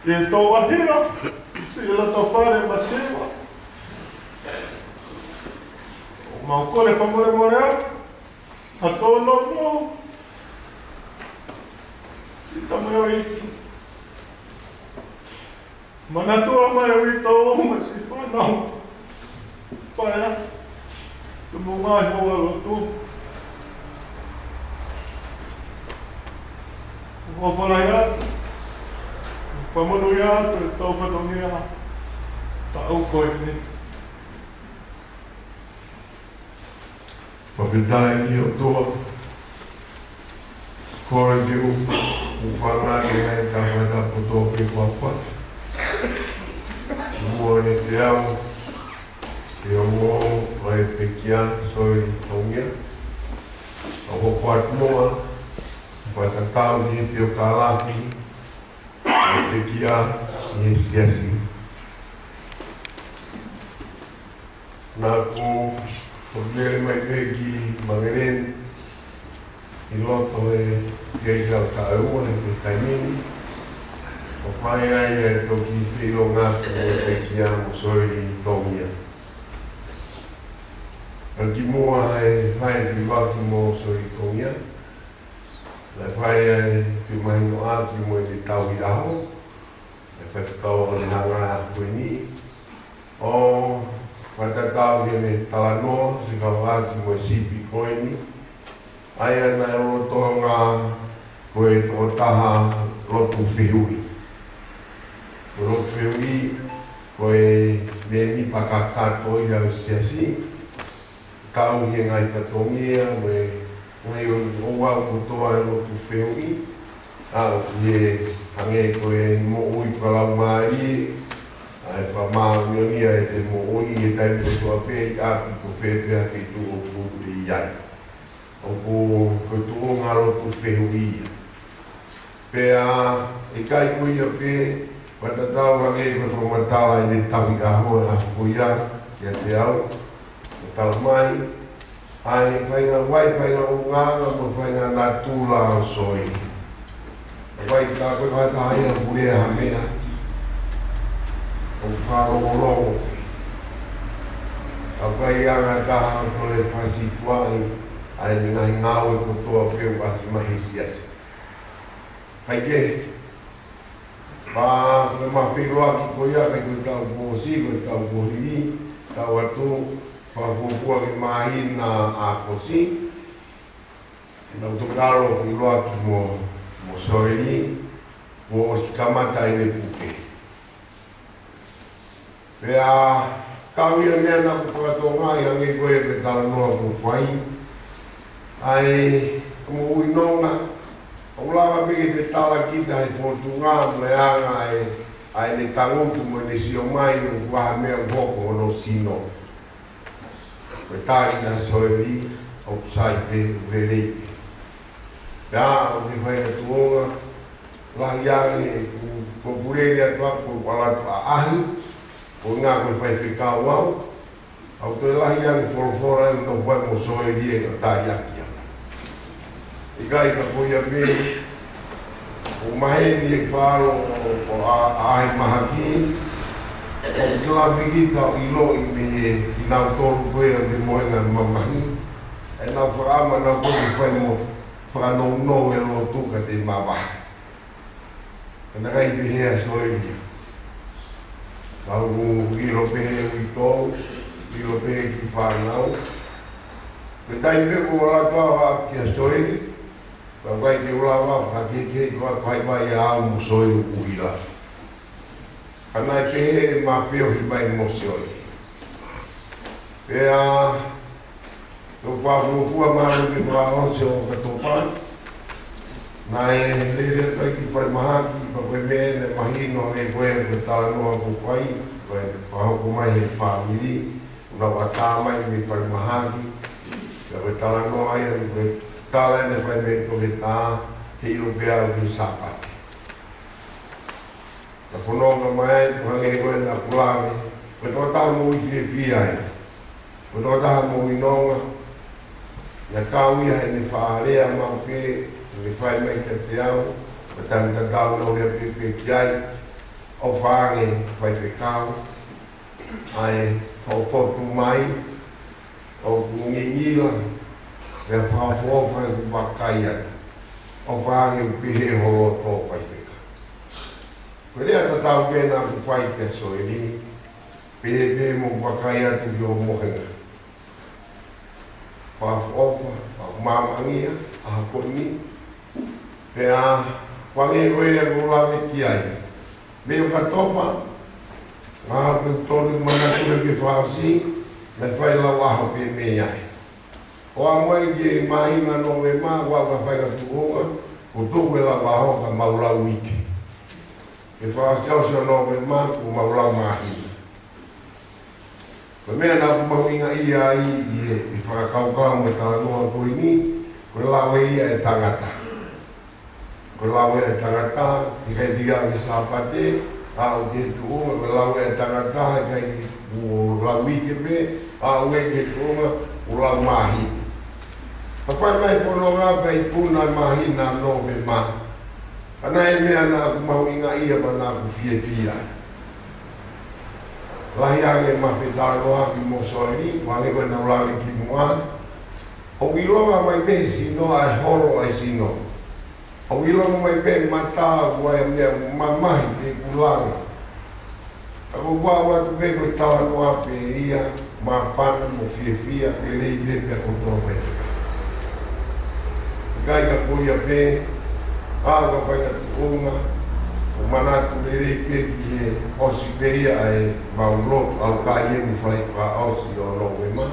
ʻi he tau ʻahia, siʻi loto fale masiva. Mau kole fakamolemole atu, ha tōnounou, siʻi tamaioʻeiki. Manatua mai ʻa e uitou mo siʻi fānau. Paea, te mo ngai hoa lotu. ʻOfa lahi atu, fakamonūʻia atu, ʻetau fatongia, taʻu ko eni. Fakafetaʻi ki he ʻOtua, kole ke u, u fanga ke ngai ta fai ta poto ke kuapa. Mo e te au, ke o mo, o e pekia, Soeli Tongia. ʻA hopo atu moa, fakatatau ki he pio kalafi, ʻa e pekia, ʻi he siasi. Naʻa ku, ku lele mai pē ki Mangeleni, ʻi loto he, ki he lau taʻu ua, he taimi ni, ʻo fai ai e toki feʻiloaki mo e pekia mo Soeli Tongia. Ka kimuʻa he fai feʻiloaki mo Soeli Tongia, naʻe fai ai e feʻiloaki mo e tauhi ʻaho, ʻe faifekau ʻo ne hanga ʻa ko eni. ʻO fakatatau ki heʻene talanoa, fekauʻaki mo e sipi ko eni. ʻA ia naʻe lolotonga ko e tokotaha lotu fehuʻi. Ko e lotu fehuʻi, ko e mēmipa kakato ia ʻo e siasi. Kau ki he ngaahi fatongia, mo e ngaahi ʻo, ʻo au kotoa e lotu fehuʻi, ʻa ʻoku ʻi he hangē ko e moʻui fakalaumālie, ʻa e fakamāʻoniʻoni ʻa e te moʻui he taimi kotoa pē ʻi ʻapi ko fē pē ha feituʻu ʻoku ʻi ai. ʻOku ko e tuʻunga lotu fehuʻi ia. Pea ʻikai ko ia pē, fakatatau ange ko e fakamatala ʻi he tauhi ʻaho ʻa ko ia, kiate au, ʻo tala mai, ʻa e faʻahinga vai, faʻahinga ʻulungaanga, mo e faʻahinga natula ʻo Soeli. Vai ka ko e kātaki ʻa pule ha meʻa, ʻo fakalongolongo. ʻA ko e anga taha ʻo e fasi tuai, ʻa e ngaahi ngāue kotoa pē ʻoku ʻasi mai he siasi. Kae kehe, pea ko e mafeʻiloaki ko ia, ʻikai ko e taʻu kuo ʻosi, ko e taʻu kuo hili, taʻu atu, fakafuofua ki he māhina ʻAokosi, naʻa ku toe kalo feʻiloaki mo, mo Soeli, kuo ʻosi kamata ʻene puke. Pea kau ia meʻa naʻa ku fakatokangaʻi ange ko e pe talanoa kuo fai. ʻA e moʻui nonga, ʻoku lava pē ke te tala kita he fōtunga mo e anga ʻa e, ʻa ʻene tangutu mo ʻene sio mai ʻoku ʻi ai ha meʻa ʻoku hoko hono sino. Ko e tali ʻa Soeli, ʻoku sai pē, ʻoku lelei pē. Pea ʻoku ke fai atu onga, lahi ange ʻeku, ko e pule atu aku, ko e ʻalu atu ʻaʻahi, ko e ngā ko e faifekau au, ʻoku toe lahi ange folofola ʻoku nau fai mo Soeli ʻe ka tali ʻaki au. ʻIkai ka ko ia pē, ʻoku maheni e falo ʻo, ʻo ʻa, ʻaʻahi mahaki, ʻoku ke lava pē kita ʻo ʻiloʻi mei he kinautolu ko ia ʻoku mohenga mamahi, ʻenau fakaʻamu ʻenau ko e fai mo fakanounou e lotu ka te mavahe. Ka naʻe ʻikai pehē ʻa Soeli ia. Ka ʻoku ʻilo pē he uitou, ʻilo pē he kiʻi fānau. Ko e taimi pē kuo ʻalu atu au kia Soeli, ka ʻoku ʻikai ke u lava fakakehekehe ko e hā e vai ʻa au mo Soeli ʻoku ʻuhila. Ka naʻe pehē ʻe mafeohi mai mo Soeli. Pea, ʻoku fakafuofua mālō ke fakaʻosi ʻo ka topa. Naʻe lele atu ai ki falemahaki, pea ko e meʻa naʻe mahino ʻa e ko e talanoa kuo fai, ko e fakahoko mai he fāmili, ʻo nau ʻatā mai mei falemahaki, pea ko e talanoa ia, ko e tala naʻe fai mei he toketā, he ʻilo pē au ki he Sāpate. Ka fononga mai ai, ko e hangē ko e naʻa ku lave, ko e tokotaha moʻui fiefia ē. Ko e tokotaha moʻui nonga, naʻe kau ia heʻene faʻa lea maʻu pē, naʻe fai mai kiate au, ko e taimi tatau naʻa ku lea pē pē ki ai, ʻofa ange faifekau, ʻa e hoʻo fotu mai, ʻoku ngingila, pea fakaʻofoʻofa ʻeku vakai atu. ʻOfa ange ʻoku pehē ho loto faifekau. Ko e lea tatau pē naʻa ku fai kia Soeli, pehē pē mo vakai atu ki hoʻo mohenga. Fakaʻofoʻofa, fakamangia, ʻaho ko eni. Pea, hangē ko ia ʻoku ou lave ki ai. Mei ʻOkatopa, ngaahi ʻaho pē ʻoku tonu manatu ki he fakaʻosi, naʻe fai lau ʻaho pē mei ai. ʻO aʻu mai ki he māhina Nōvema, ʻoku ʻi ai ha faʻahinga tuʻunga, kuo tuku e lau ʻaho ka mau lau uike. He fakaʻosiʻosi ʻo Nōvema, kuo mau lau māhina. Ko e meʻa naʻa ku mahuʻingaʻia ai ʻi he, ʻi he fakakaukau mo e talanoa ko eni, ko e lau ia ʻa e tangata. Ko e lau ia ʻa e tangata, ʻikai ke ʻi ai ha Sāpate, aʻu ki he tuʻunga, ko e lau ia ʻa e tangata, ʻikai ke u lau uike pē, aʻu ki he tuʻunga, ʻo lau māhina. Ka fai mai fononga pea ikuna māhina Nōvema. Ka naʻe meʻa naʻa ku mahuʻingaʻia pea naʻa ku fiefia. Lahi ange ʻema fetalanoaʻaki mo Soeli, hangē ko e naʻa ku lave ki muʻa. ʻOku ʻilonga mai pē he sino ʻa e holo ʻa e sino. ʻOku ʻilonga mai pē mata ʻoku ʻi ai meʻa mamahi pē kulanga. Ka ko e ʻoatu pē ko e talanoa pē ia, māfana mo fiefia, lelei pē pea kotoa faifekau. ʻIkai ka ko ia pē, ʻa ka fai ka tuʻunga, ʻo manatu lelei pē ki he ʻosi pē ia ʻa e mau lotu ʻaukai eni fai fakaʻosi ʻo Nōvema.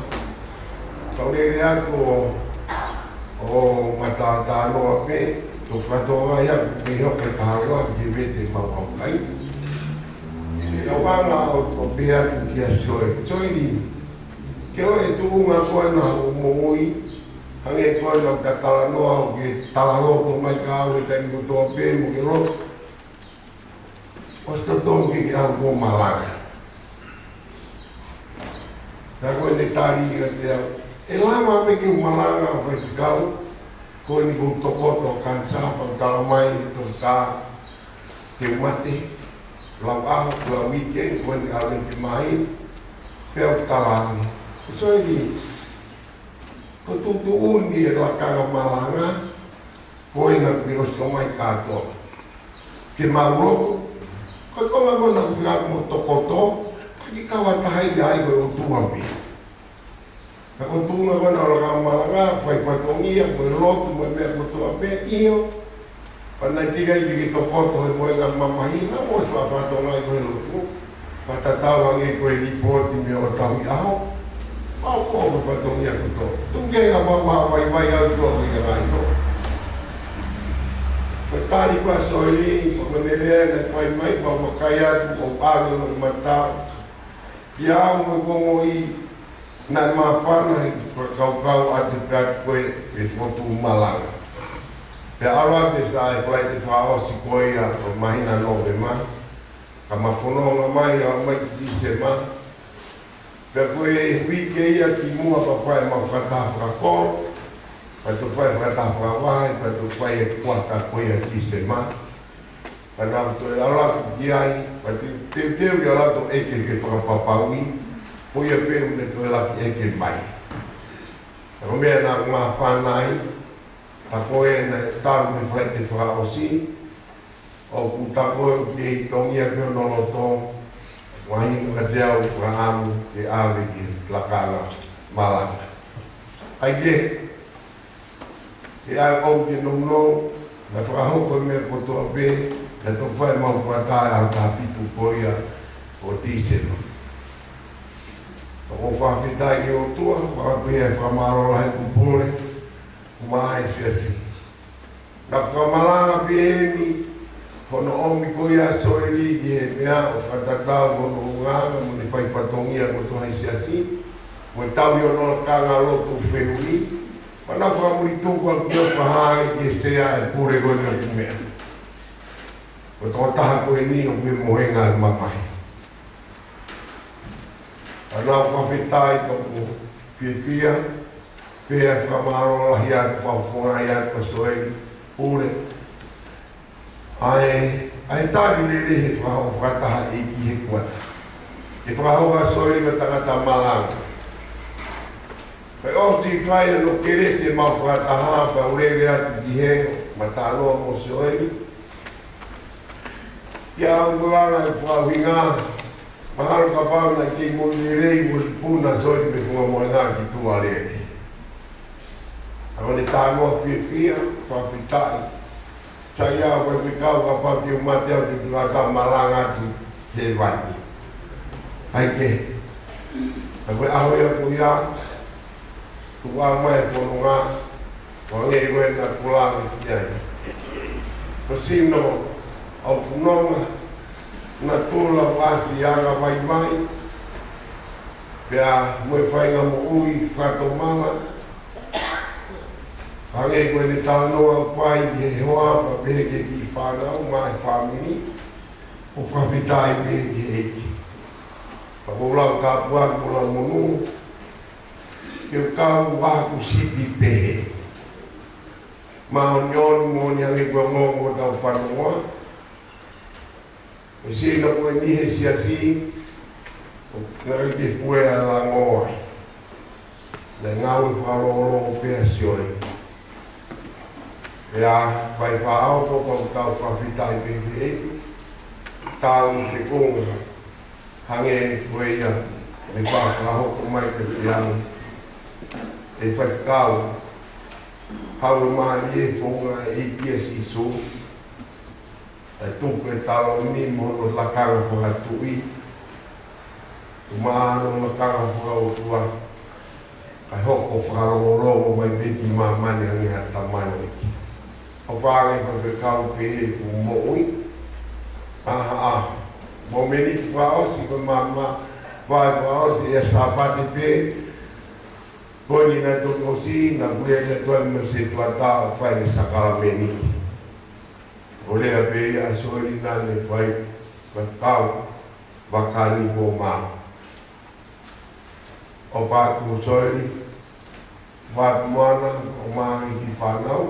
Kau lele atu ʻo, ʻo mata talanoa pē, to fatonga ia, ke hoko e kahawa, ke vete mau ʻaukai. Kau anga ʻo, ʻo pehē atu kia Soeli. Soeli, ke ʻoua ʻe tuʻunga ko ena hoʻo moʻui, hangē ko ena ka talanoa ʻo ke talaloto mai kia au he taimi kotoa pē mo ke lotu. ʻOsi totonu ke ke ʻalu ʻo malanga. Ka ko ʻene tali kiate au, ʻe lava pē ke u malanga faifekau, ko eni kuo u tokoto kanisā pea u tala mai, toketā, ke u mate, lau ʻaho, lau uike, ko eni ʻalu ki māhina, pea u tala ange. Soeli, ko e tuʻutuʻuni e lakanga malanga, ko ena kuo ʻosi ʻomai kātoa. Ke mau lotu, ko e konga ko ena ʻoku fika mo tokoto, ka ke kau ʻatā ai ko e ʻOtua pē. Ka ko e tuʻunga ko ena ʻo e lakanga malanga, fai fatongia, ko e lotu mo e meʻa kotoa pē, ʻio. Pea naʻe teʻeki ai ke ke tokoto he mohenga mamahina, mo ʻosi fakafatongia ko e lotu. Fakatatau ange ko e lipooti mei ʻo tauhi ʻaho. Pau ko e fatongia kotoa. Tuku ke ʻi ai ha mau vaivai ʻa e ʻOtua ko ia ngai ko. Ko e tali ko ē ʻa Soeli, ko ʻene lea naʻe fai mai, pea u vakai atu, ʻo ʻalu ʻo mata. Pea mo e konga ʻi, naʻe māfana he fakakaukau atu pē atu ko e, e fotu malanga. Pea ʻalu atu e sa e Falaite fakaʻosi ko ia ʻo e māhina Nōvema. Ka ma fononga mai ʻo aʻu mai ki Tīsema. Pea ko e uike ia kimuʻa pea fai ʻema fakataha fakakolo. Pea toki fai fakataha fakavahe, pea toki fai e kuata ko ia Tīsema. Pea naʻa ku toe ʻalu atu ki ai, pea te, teuteu ke ʻalu atu ʻo ʻeke ke fakapapauʻi, ko ia pē ʻoku ne toe laki ʻeke mai. Ka ko e meʻa naʻa ku māfana ai, ka ko ē naʻe talu mei he Falaite fakaʻosi, ʻoku ta ko ē ʻoku kei tongia pē hono loto, mahino kiate au fakaʻamu ke ʻave ki he lakanga malanga. ʻAi ke, ʻe ʻai ʻo ke nounou, naʻe fakahoko e meʻa kotoa pē, naʻe toki fai ʻemau kuata ʻi he ʻaho taha fitu ko ia ʻo Tīsema. Ka ʻoku ou fakafetaʻi ki he ʻOtua, fakapehē ʻa e fakamālō lahi ʻeku pule, ʻumaʻā e siasi. Naʻe fakamalanga pē eni hono ʻomi ko ia ʻa Soeli ki he meʻa ʻo fakatatau mo hono ʻulungaanga mo ʻene fai fatongia kotoa ʻi he siasi, mo e tauhi hono lakanga lotu fehuʻi, pea naʻe fakamuli tuku ʻaki ʻo fakahā ki he sea ʻa e pule ko eni ʻo e meʻa. Ko e tokotaha ko eni ʻoku ʻi he mohenga ʻo e mamahi. Pea naʻe fakafetaʻi pea ʻoku fiefia, pea fakamālō lahi atu, fakafofongaʻi atu kia Soeli Pule. ʻA e, ʻa e tali lelei he fakahoko fakataha ʻi he kuata. ʻE fakahoko ʻa Soeli ko e tangata malanga. Pea ʻosi ʻa e kelesi ʻemau fakataha pea u lele atu ki heni, ma talanoa mo Soeli. ʻIo, ʻa e ʻulungaanga ʻo e fakaʻuhinga, mahalo kapau naʻe kei moʻui lelei mo e puna ʻa Soeli mei he funga mohenga ki tuʻa lele. ʻA ʻene talanoa fiefia, fakafetaʻi. Sai au, ʻoku ʻikai ke u kau kapau te u mate au te u tuʻu atu ʻo malanga atu ki hēvani. ʻAi ke, ʻa ko e ʻaho ia ko ia, tuku mai e fononga, ʻo hangē ko ē naʻa ku lave ki ai. Ko e sino ʻo e fononga, natula ʻoku ʻasi ʻi he anga vaivai, pea mo e faʻahinga moʻui fakatomala, hangē ko ʻene talanoa ʻoku fai ki he hoa, pea pehē ki he kiʻi fānau mo e fāmili, ʻoku fakafetaʻi pē ki he ʻEiki. Pea ʻoku ou lau tāpuaki mo lau monū, ke u kau ʻa hoku sipi pehē. Māʻoniʻoni moʻoni hangē ko e ongoongo ʻo hotau fononga. Ko e sino ko eni he siasi, ʻoku ʻikai ke fuʻu lango ai. Naʻe ngāue fakalongolongo pē ʻa Soeli. Pea, ʻoku fai fakaʻofoʻofa, ʻoku tau fakafetaʻi pē ki he ʻEiki. Tau fekonga. Hangē ko ia, ne fakahoko mai kiate au ʻe he faifekau, haʻu mālie e founga ʻo e ʻEiki ʻia Sīsū, ʻa e tuku e taloni mo hono lakanga fakatuʻi, mo hono lakanga fakaʻotua, kae hoko ʻo fakalongolongo mai pē ki māmani hangē ha tamaioʻeiki. ʻOfa ange pē ke kau pē ʻeku moʻui. ʻAha, ʻaha. Mo e miniti fakaʻosi ko e maama, vahe fakaʻosi ʻi he Sāpate pē. Ko eni naʻe toki ʻosi, naʻa ku lea atu ai mo e setuata ʻo fai e sākalamēniti. ʻO lea pē ʻa Soeli naʻa ne fai, faifekau, vaka ni ko mā. ʻOfa atu Soeli, ʻofa atu moana, ʻo mālie e kiʻi fānau,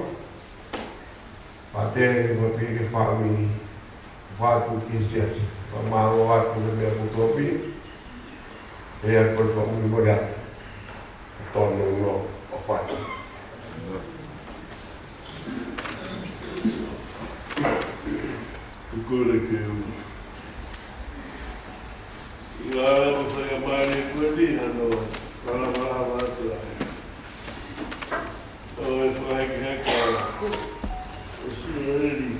pea tele mo e pehē ki he fāmili, ʻofa atu ki he siasi, fakamālō atu he meʻa kotoa pē, ʻe ʻai ko e fakamolemole atu. Tonu no ʻofa atu. Kole ke u ʻIa, ko e fai ʻa mālie ko eni hano, malamalama atu ai. ʻO e fakahekeheka ʻo Soeli.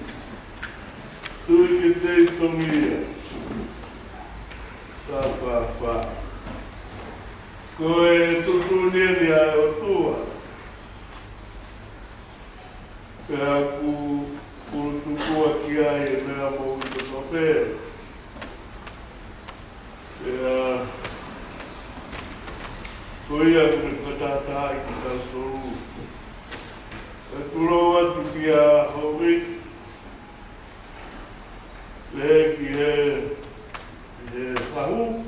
Tui ke tei tongia. Sa fa fa. Ko e tuʻutuʻuni eni ʻa e ʻOtua. Pea ʻoku, ʻoku tuku ʻaki ai e meʻa moʻui kotoa pē. Pea, ko ia ʻoku ne fakatahatahaʻi kitautolu. Pea tulou atu kia Hovi, pehē ki he, he fahu.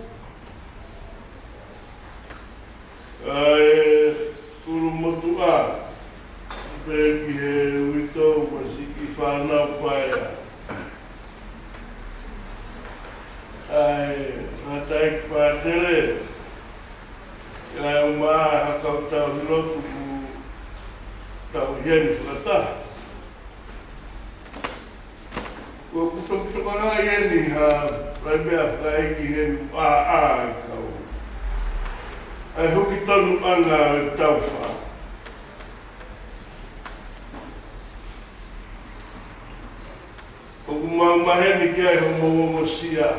ʻA e kulumotuʻa, pehē ki he uitou mo e siʻi fānau paea. ʻA e ngataʻi pātele, ʻa e uma ha kau tauhi lotu ʻoku tau ʻi heni fakataha. ʻOku toki tokangaʻi eni ha, ʻa e meʻa fakaʻeiki heni ʻa, ʻa e kau. ʻA e huki tonuʻanga ʻo e taufa. ʻOku mau maheni ki ai hoʻomou ongosia.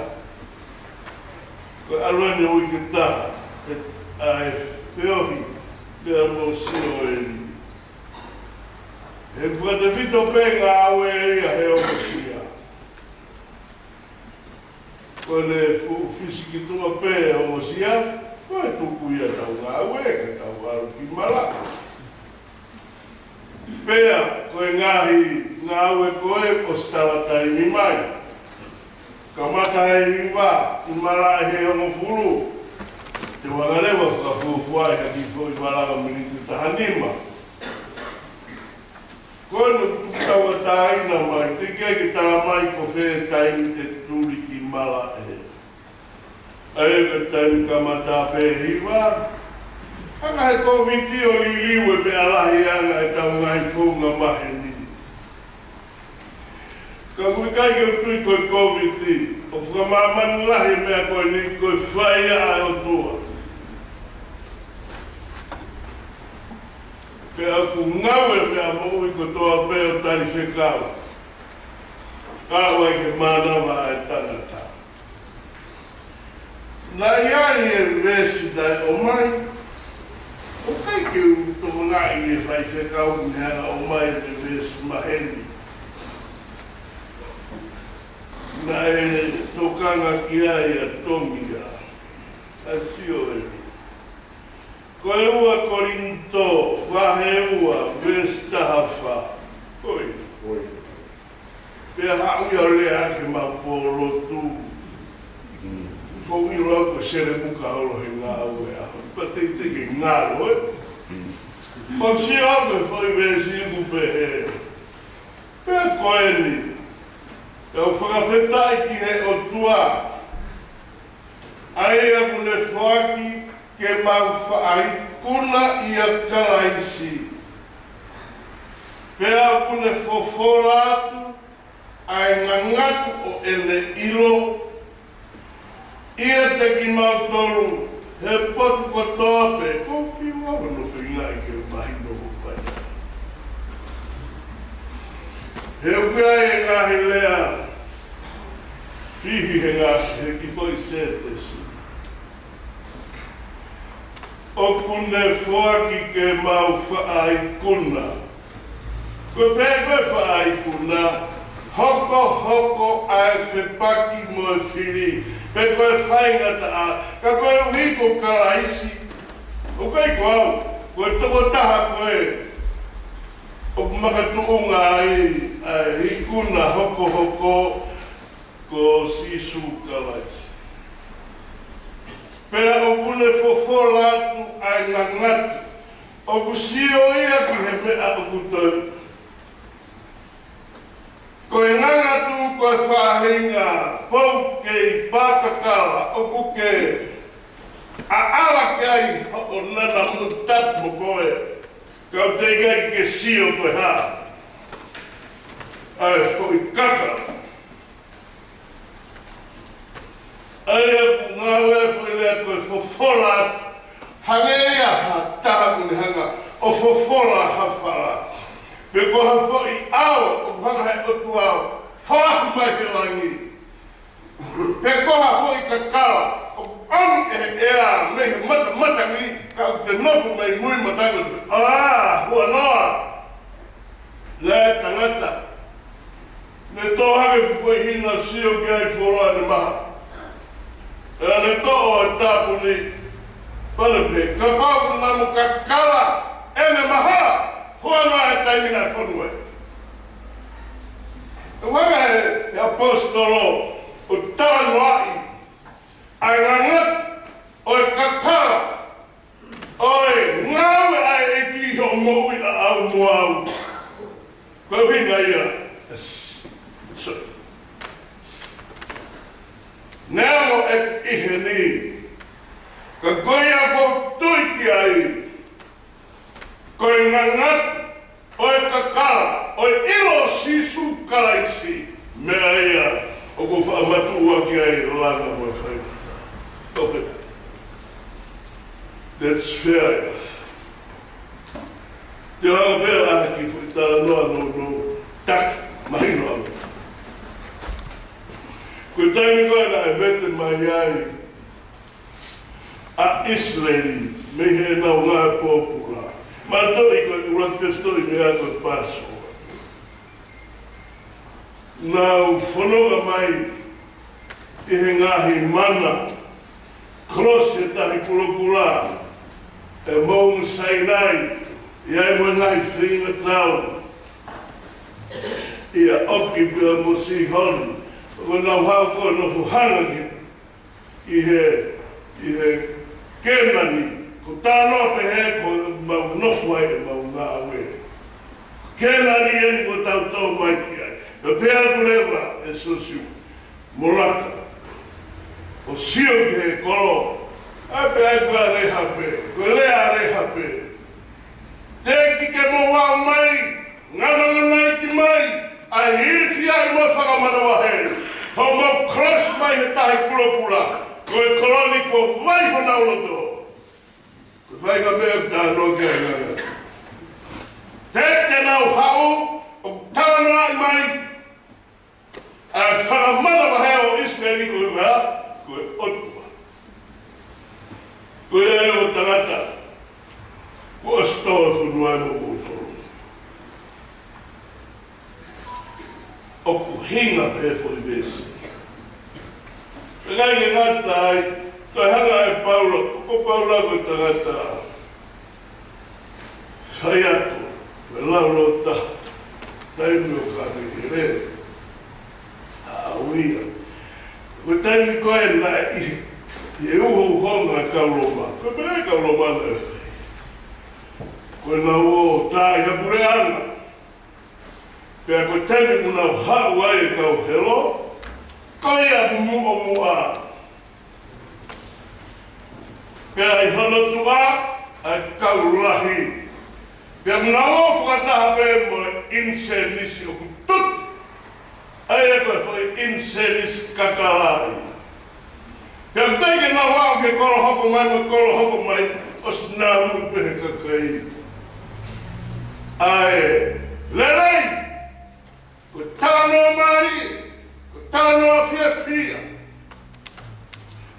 Ko e ʻalu eni ʻo uike taha, ʻa e feohi, pea mo Soeli. He fakatefito pē ngāue ia he ongosia. Ko ʻene fuʻu fisiki tuʻa pē ongosia, ko e tuku ia ʻetau ngāue, ka tau ʻalu ki Malaʻe. Pea, ko e ngaahi ngāue ko ē ʻosi tala taimi mai. Kamata he hiva, ʻi Malaʻe he hongofulu. Te u hanga leva ʻo fakafuofua ʻi ha kiʻi foʻi malanga miniti ʻe taha nima. Ko ʻene tuku tauʻatāina mai, teʻeki ai ke tala mai ko fē taimi te tuli ki Malaʻe. ʻA ia ko e taimi kamata pē hiva, hanga he Kōviti ʻo liliu e meʻa lahi ange ʻetau ngaahi founga maheni. Ka ʻoku ʻikai ke u tui ko e Kōviti, ʻoku fakamāmani lahi e meʻa ko eni ko e fai ʻa e ʻOtua. Pea ʻoku ngāue e meʻa moʻui kotoa pē ʻo tali fekau. Ka ʻoku ʻikai ke mānava ʻa e tangata. Naʻe ʻi ai e veesi naʻe ʻomai. ʻOku ʻikai ke u tokangaʻi e faifekau ne hanga ʻo ʻomai e veesi maheni. Naʻe tokanga ki ai ʻa Tongi ia. ʻA e sio eni. Ko e ua Kolinitō, vahe ua, veesi taha fā. Ko ia. Ko ia. Pea haʻu ia ʻo lea ki he mau pōlotu. Ko e ʻilo au ko e selemuka holo he ngāue ʻaho. Pea teitei ke ngalo, ē? Ko e sio au ki he foʻi veesi ʻoku pehē. Pea ko eni. Pea u fakafetaʻi ki he ʻOtua. ʻA ia ʻoku ne foaki ke mau faʻa ikuna ʻia Kalaisi. Pea ʻoku ne fofola atu ʻa e ngangatu ʻo ʻene ʻilo ʻiate kimautolu he potu kotoa pē. Ko e fiu au hono feingaʻi ke mahino mo pai. He ʻoku ʻi ai e ngaahi lea fihi he ngaahi he kiʻi foʻi sētesi. ʻOku ne foaki ke mau faʻa ikuna. Ko e pehē ko e faʻa ikuna, hokohoko ʻa e fepaki mo e fili, pe ko e faingataʻa, ka koeʻuhi ko Kalaisi. ʻOku ʻikai ko au, ko e tokotaha ko ē ʻoku makatuʻunga ai ʻa e ikuna hokohoko ko Sīsū Kalaisi. Pea ʻoku ne fofola atu ʻa e ngangatu. ʻOku sio ia ki he meʻa ʻoku tonu. Ko e ngangatu ko e faʻahinga pou kei pākakala ʻoku ke ʻaʻala ki ai hoʻo nana mutat mo koe. Ka ʻoku teʻeki ai ke sio ko e hā ʻa e foʻi kaka. ʻA ia ʻoku ngāue foʻi lea ko e fofola atu. Hangē ia ha taha ʻoku ne hanga ʻo fofola ha fala. Pe ko ha foʻi ʻao ʻoku hanga he ʻOtua ʻo falahi mai he langi. Pe ko ha foʻi kakala ʻoku ʻomi ʻe he ʻea mei he matamatangi ka ʻoku te nofo mei mui matangi. ʻA, huanoa. Naʻe tangata. Ne tō hake fufuʻi hina sio ki ai fuoloa ʻene maha. Pea ne toʻo e tāpuni. Pea ne pehē, kapau naʻa mo kakala ʻene maha, huanoa e taimi naʻe fonu ai. ʻE hanga he, he ʻaposetolo ʻo talanoaʻi ʻa e ngangatu ʻo e kakala ʻo e ngāue ʻa e ʻEiki ʻi hoʻo moʻui ʻaʻau mo au. Ko e ʻuhinga ia. Sorry. Neongo ʻeku ʻi heni, ka ko ia ʻoku ou tui ki ai, ko e ngangatu ʻo e kakala ʻo e ʻilo ʻo Sīsū Kalaisi, meʻa ia ʻoku ou faʻa matuʻuaki ai langa mo e fai. Tope. That's fair enough. Te u hanga pē ʻo ʻai ha kiʻi foʻi talanoa nounou taki, mahino ange. Ko e taimi ko ē naʻe vete mai ai ʻa ʻIsileli mei heʻenau ngaahi pōpula. Mātuʻaki ko e ʻuluaki tefitoʻi meʻa ko e Passover. Nau fononga mai ʻi he ngaahi mana, kolosi he Tahi Pulopula, ʻi Moʻunga Sainai, ʻi ai mo e ngaahi feinga tau, ʻia ʻOki pea mo Sihoni, ʻo nau haʻu ko e nofo hanga ki ʻi he, ʻi he Kēnani, ko e talanoa pehē ko ʻemau nofo ai ʻemau ngāue. Kēnani eni ko ʻetau tō mai ki ai. Pea pehē atu leva ʻe Siosiua mo Laka, ʻo sio ki he kolo, ʻa pehē ai ko e lea pē, ko e lea lea pē. Teʻeki ke mou aʻu mai, ngananganaiki mai, ʻa e ilifia ʻi mo fakamanavahē, hoʻomou kolosi mai he Tahi Pulopula, ko e kolo ni kuo vaiho honau loto. Ko e faʻahinga meʻa ʻoku talanoa ki ai e ngaahi. Teʻeki ke nau haʻu ʻo talanoaʻi mai ʻa e fakamanavahē ʻo ʻIsileli ko e meʻa, ko e ʻOtua. Ko ia ʻo tangata, kuo ʻosi tō e fonua ʻi moʻomoutolu. ʻOku hinga pē foʻi veesi. Pea ʻikai ke ngata ai, toe hanga ʻe Paula, ko Paula ko e tangata faiako, ko e laulōtaha, taimi ʻoku ʻikai ke lele ʻa au ia. Ko e taimi ko ē naʻe ʻi, ʻi he uhouhonga ʻa e kau Loma. Ko e meʻa ʻa e kau Loma naʻe fai, ko ʻenau ō ʻo tā ʻi ha puleʻanga. Pea ko e taimi ʻoku nau haʻu ai e kau helo, ko ia ʻoku muʻomuʻa. Pea ʻi hono tuʻa ʻa e kau lahi. Pea ʻoku nau ō fakataha pē mo e ʻinisenisi ʻoku tutu. ʻA ia ko e foʻi ʻinisenisi kakala ia. Pea ʻoku teʻeki ke nau aʻu ki he kolo hoko mai, mo e kolo hoko mai, ʻosi nānuʻi pē he kakai ʻa e lelei. Ko e talanoa mālie, ko e talanoa fiefia.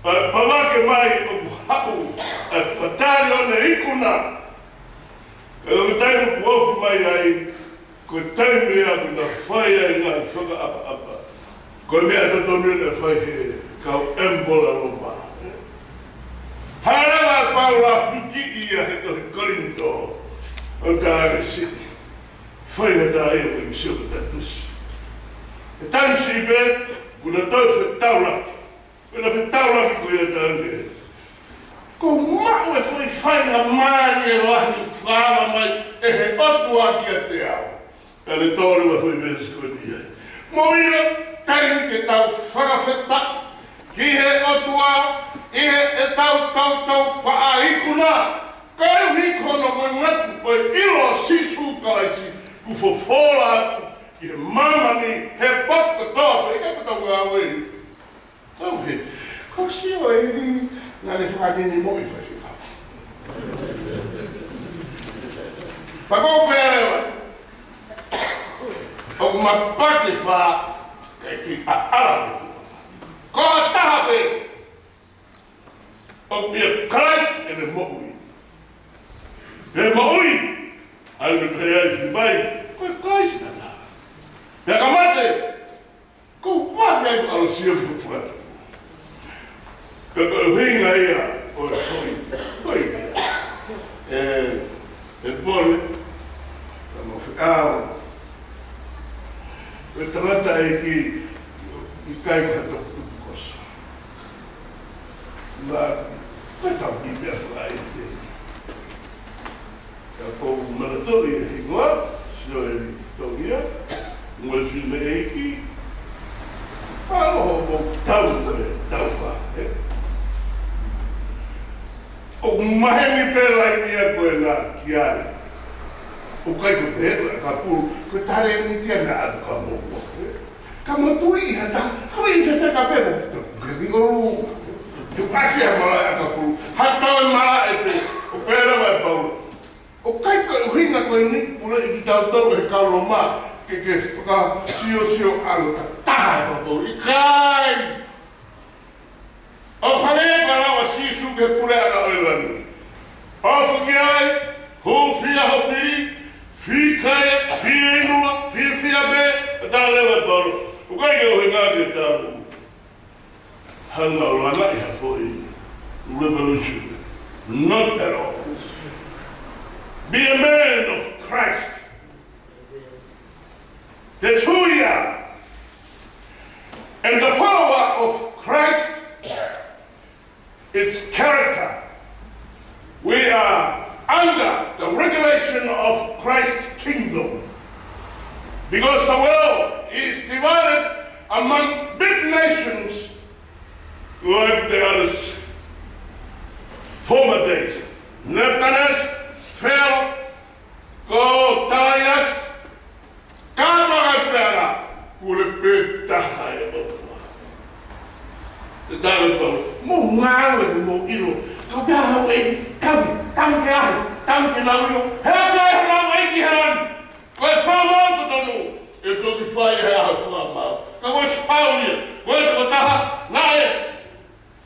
ʻA e pavake mai ʻoku haʻu ʻa e patalione ikuna. ʻI he taimi ʻoku ofi mai ai, ko e taimi ia ʻoku nau fai ai e ngaahi fakaʻapaʻapa. Ko e meʻa totonu ia naʻe fai ʻe he kau ʻemipola Loma. Hanga leva ʻa Paula ʻo hiki ia he tohi Kolinitō, ʻo tala ʻe Sīsū, fai na tā ia ko e sio ko e tatusi. He taimi siʻi pē, kuo na toe fetaulaki. Kuo na fetaulaki ko ia tane. Kuo maʻu e foʻi faingamālie lahi ʻoku fakaava mai ʻe he ʻOtua kiate au. Pea ne tō leva e foʻi veesi ko eni ai. Mo ia, taimi ke tau fakafetaʻi ki he ʻOtua, ʻi heʻetau toutou faʻa ikuna, koeʻuhi ko hono manatu ko e ʻilo ʻo Sīsū Kalaisi, kuo fofola atu ki he māmani he potu kotoa pē, ʻikai ko ʻetau ngāue. Tau he, ko Sioeli, naʻa ne fakanini mo i fai fika. Pea ko e pehē leva, ʻoku mapaki fā, ʻe ki ʻaʻala. Ko e taha pē, ʻoku ʻia Kalaisi ʻene moʻui. Pea moʻui, ʻa ia ʻoku pehē ai Filipai, ko e Kalaisi na. Pea ka mate, ko e vave ai ko e ʻalosia ki he fakatupu. Pea ko e ʻuhinga ia ʻo e foʻi, foʻi meʻa. ʻE, ʻe pole, ka mo fekau. Ko e tangata ʻeiki, ʻikai ko ha toʻutupu koso. Ma, ko e tau ki meʻa fakaʻeiki. Ka ʻoku ou manatuʻi e hingoa, Sioeli Tongia, mo e fineʻeiki, ʻa hoʻomou tau ko e tau fā, ē? ʻOku maheni pē laini ia ko ena ki ai. ʻOku ʻikai ko e pehē ko e ʻakapulu, ko e talēniti ia naʻa ʻatu ka mou, ē? Ka mou tui ha taha, ko e fefeka pē mo ki toku ke ringo lu. Tuku ʻasi ha malaʻe ʻakapulu, ha toe malaʻe pē, ʻo pehē leva ʻe Paula. ʻOku ʻikai ko e ʻuhinga ko eni, pule ʻi kitautolu he kau Loma, ke ke fakasiosio ʻalu ka taha e fakapolu. ʻIkai! ʻOku hangē ko e lau ʻa Sīsū ki he puleʻanga ʻo e langi. ʻOfa ki ai, hūfia ho fili, fikaia, fieinua, fiefia pē, ʻo tala leva ʻe Paula. ʻOku ʻikai ke ʻuhinga ke tau hanga ʻo langaʻi ha foʻi revolution. Not at all. Be a man of Christ. That's who we are. And the follower of Christ, its character. We are under the regulation of Christ's kingdom. Because the world is divided among big nations like the others. Former days, Nebuchadnezzar, Pharaoh, ko Taiasi, kātoa e puleʻanga, pule pē taha e ʻOtua. Te tau pau, mo ngāue mo ʻilo, ka pea hau e, tau, tau ke ahi, tau ke lau ʻilo, he pea hau e ki he langi. Ko e fakamaau totonu, ʻe toki fai he ʻaho fakamaau. Ka ko e sipau ia, ko e tokotaha, naʻe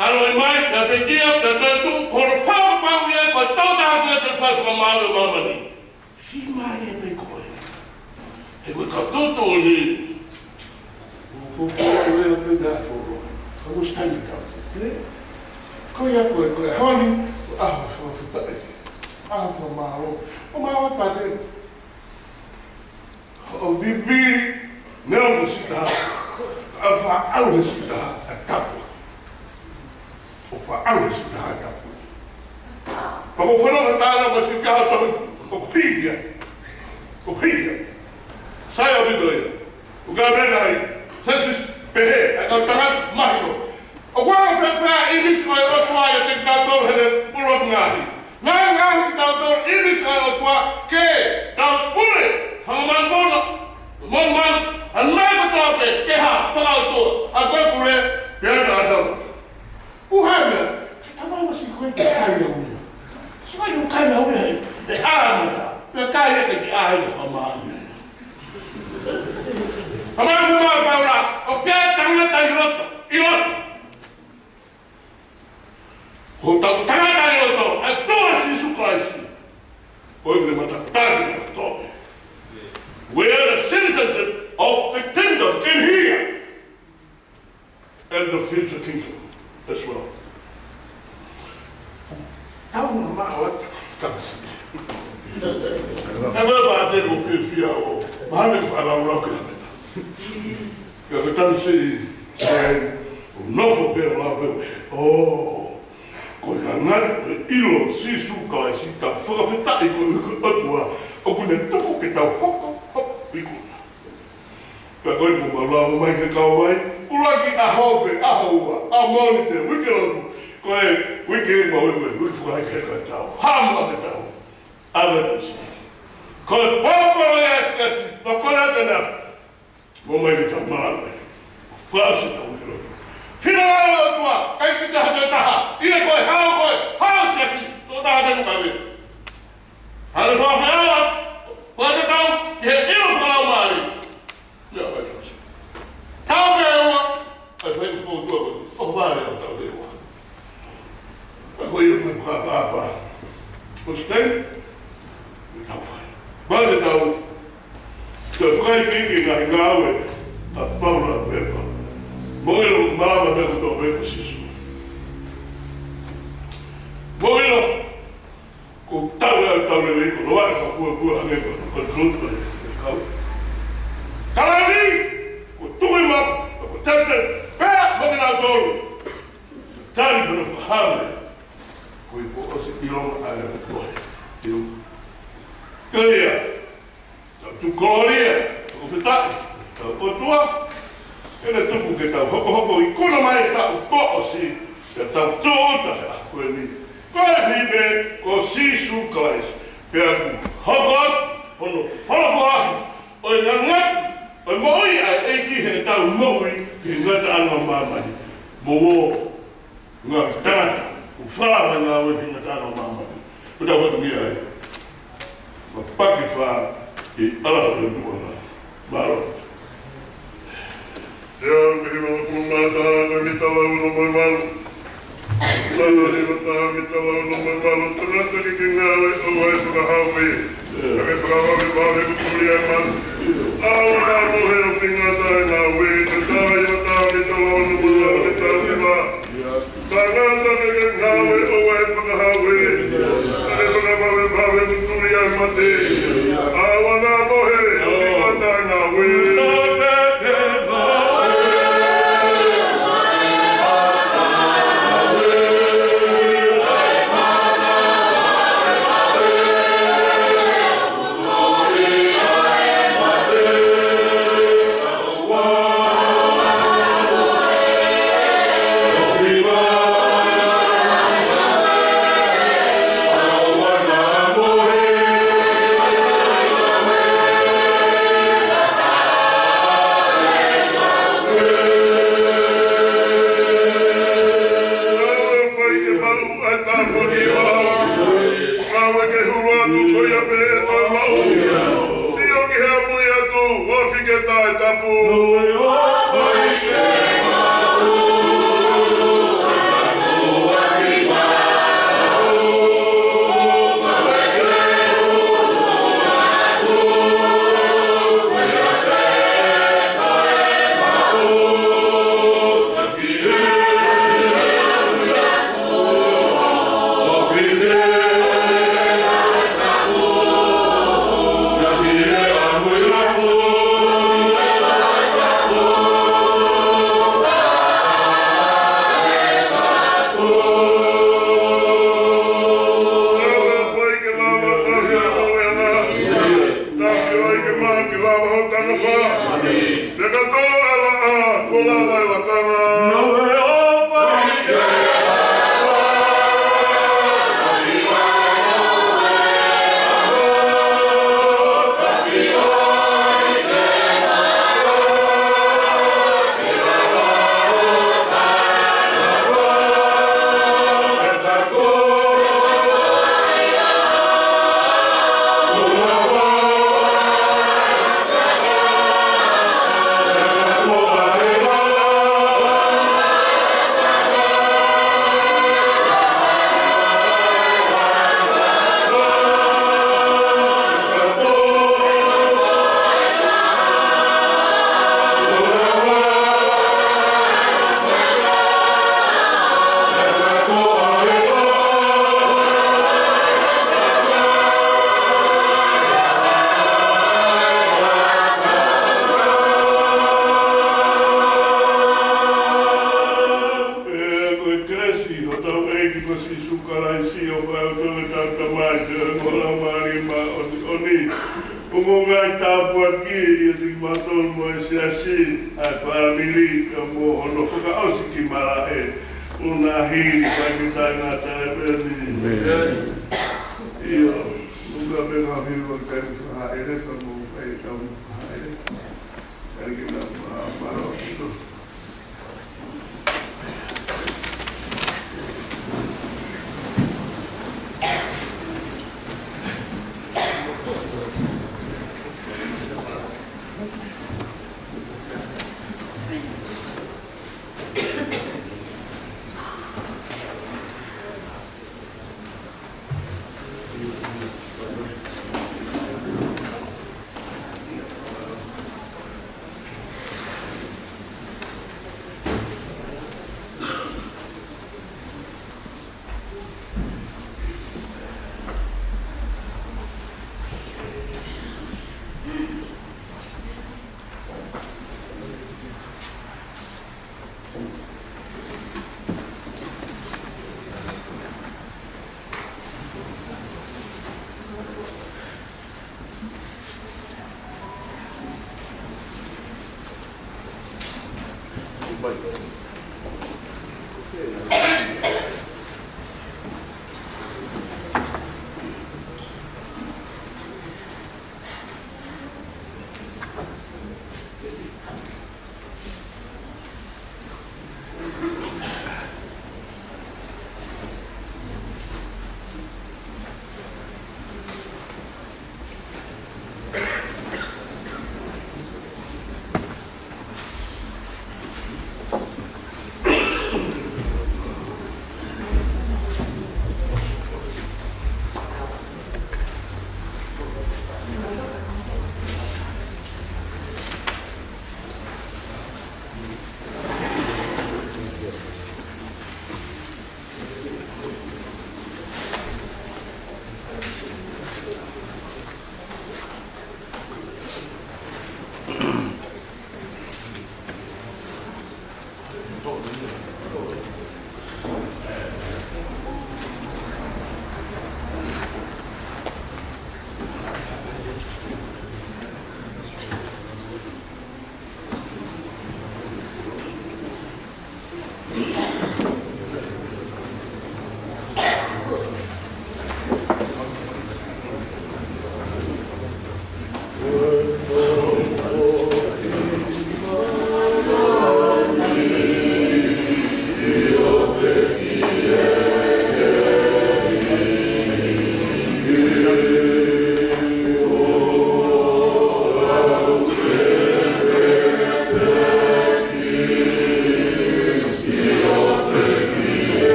ʻaloʻi mai, pea pekia, pea toetuʻu, ko hono fakapapau ia, ko e tokotaha ko ia te ne fai fakamaau ʻo māmani. Fiemālie pē koe. He ko e kau tuʻutuʻuni, ʻoku fuofua ʻoku lea pē naʻa folo. Ka mo sitani kau. Ko ia ko e, ko e ʻaho ni, ʻaho fakafetaʻi. ʻAho fakamālō. ʻO māua pātele. ʻO vivili, neongo siʻi taha, ʻo faʻalu he siʻi taha ʻa e tapu. ʻO faʻalu he siʻi taha ʻa e tapu. Pea ko e fana ka tāna mo siʻi taha tapu, ʻoku pīkia. ʻOku pīkia. Sai ʻaupito ia. ʻOku ʻikai pehē ai, Sēsū pehē, ʻa e kau tangata mahino. ʻOku anga fēfē ʻa e ʻīmisi ʻo e ʻOtua ʻiate kitautolu heʻene pulou ngaahi. Ngaahi ngaahi kitautolu ʻīmisi ʻa e ʻOtua ke tau pule, fanga māmani, mo māmani, ʻa e meʻa kotoa pē, ke hā, fakaʻotua, ʻa ko e pule, pea ka tau. Puha meʻa, ka tau mai masi koe ke kai au ia. Sio ai ʻoku kai au ia, he, he ʻamata, pea kai ia ke ke ʻai ke fakamāʻia. Ka mai ko e mai Paula, ʻoku ʻi ai e tangata ʻi loto, ʻi loto. Ko hotau tangata ʻi loto, ʻa e ʻOtua Sīsū Kalaisi. Ko e matakitaki ʻo e tope. We are the citizenship of the kingdom in here and the future kingdom as well. Tau na maʻu atu. Tau si. Ka me ba te ko fiefia ʻo. Mahalo ʻe fakalaulau ke hapeta. Ka ko e tanu si, sai, ʻo nofo pē ʻo lau pē. ʻŌ, ko e ngata ko e ʻilo Sīsū Kalaisi, tau fakafetaʻi ko e ʻOtua, ʻoku ne tuku ke tau hoko, hoko ikuna. Pea ko e mo mau lau mai he kau vai, ʻuluaki ʻaho pē, ʻaho ua, ʻa Mōnite, uike lotu, ko e uike mau e uike fakaheka tau, hama ke tau, ʻave kusi. Ko e pōpolo ia e siasi, no ko e tena, mo mai ke tau malanga. Fasi tau ke lotu. Finangalo ʻOtua, kai ke taha te taha. ʻIa ko e hao ko e, hao siasi, to taha te nukawe. Hale fafea, ko e tau, ke he ilo falau mali. Ia, vai fasi. Tau ke ua, ai fai ko tua ko, ʻo vale au tau ke ua. Ka ko ia fai fakapapa. Ko Stan, ʻe tau fai. Vale tau, te fai kiki ngaahi ngāue, ʻa Paula Pepa. Mo ʻilo malama me ko tō Pepa Sīsū. Mo ʻilo, ko tau e tau lelei ko loa e ka pua pua hange ko, ko Lutu e kau. Kalani, ko tui ma, ko tete, pea, mo kinautolu. Tali kono fakahame. Ko i po o se ʻilonga ʻa e koe. Iu. Kalia. Tau tukolia. Tau fetaʻi. Tau ʻOtua. Ke ne tuku ke tau hokohoko ikuna mai tau koʻosi. Ke tau tōta he ʻaho ko eni. Ko e hipe ko Sīsū Kalaisi. Pea ku hoko atu hono folofola ʻo e ngangati ʻo e moʻui ʻa e ʻEiki he tau moʻui ki he ngataʻanga ʻo māmani. Mo ō. Ngaahi tangata, ʻoku falala ngāue ki he ngataʻanga ʻo māmani. Ko tau fatu ki ai. Ma paki fa i ala ko tuanga. Mālō. Ia, ko e hiva makulu mā taha, ko e mita valu ono mo e valu. Taha hiva taha mita valu ono mo e valu. Tangata ki ke ngāue ʻo e fakahau pē. Ia. Ka ke fakahau pē pāme ko tuli ai manu. Ia. ʻAu na mo he o fingata e ngāue. Pea ko e kelesi ʻa hotau ʻEiki ko Sīsū Kalaisi, ʻofa ʻa e ʻOtua ko e Tamai, pea mo e Laumālie Māʻoniʻoni, ʻoku ngali tāpuakiʻi ʻiate kimautolu mo e siasi, ʻa e fāmili, kae ʻumaʻā hono fakaʻosi ki malaʻe, ʻo nau ʻi he taʻengata ʻo e ʻEiki. ʻĒmeni. ʻIo, ʻoku pehē ʻa e hiva ʻoku tau fakaʻele, ka mou fai ʻetau fakaʻele. Tali ke na ma-, mālō ʻaupito.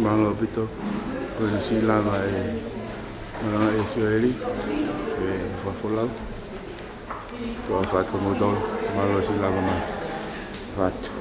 Mālō ʻaupito. Ko e siʻi lava e malanga ʻa Siueli, e fakafolau. Ko e fatu mo tolu. Mālō siʻi lava mai. Fatu.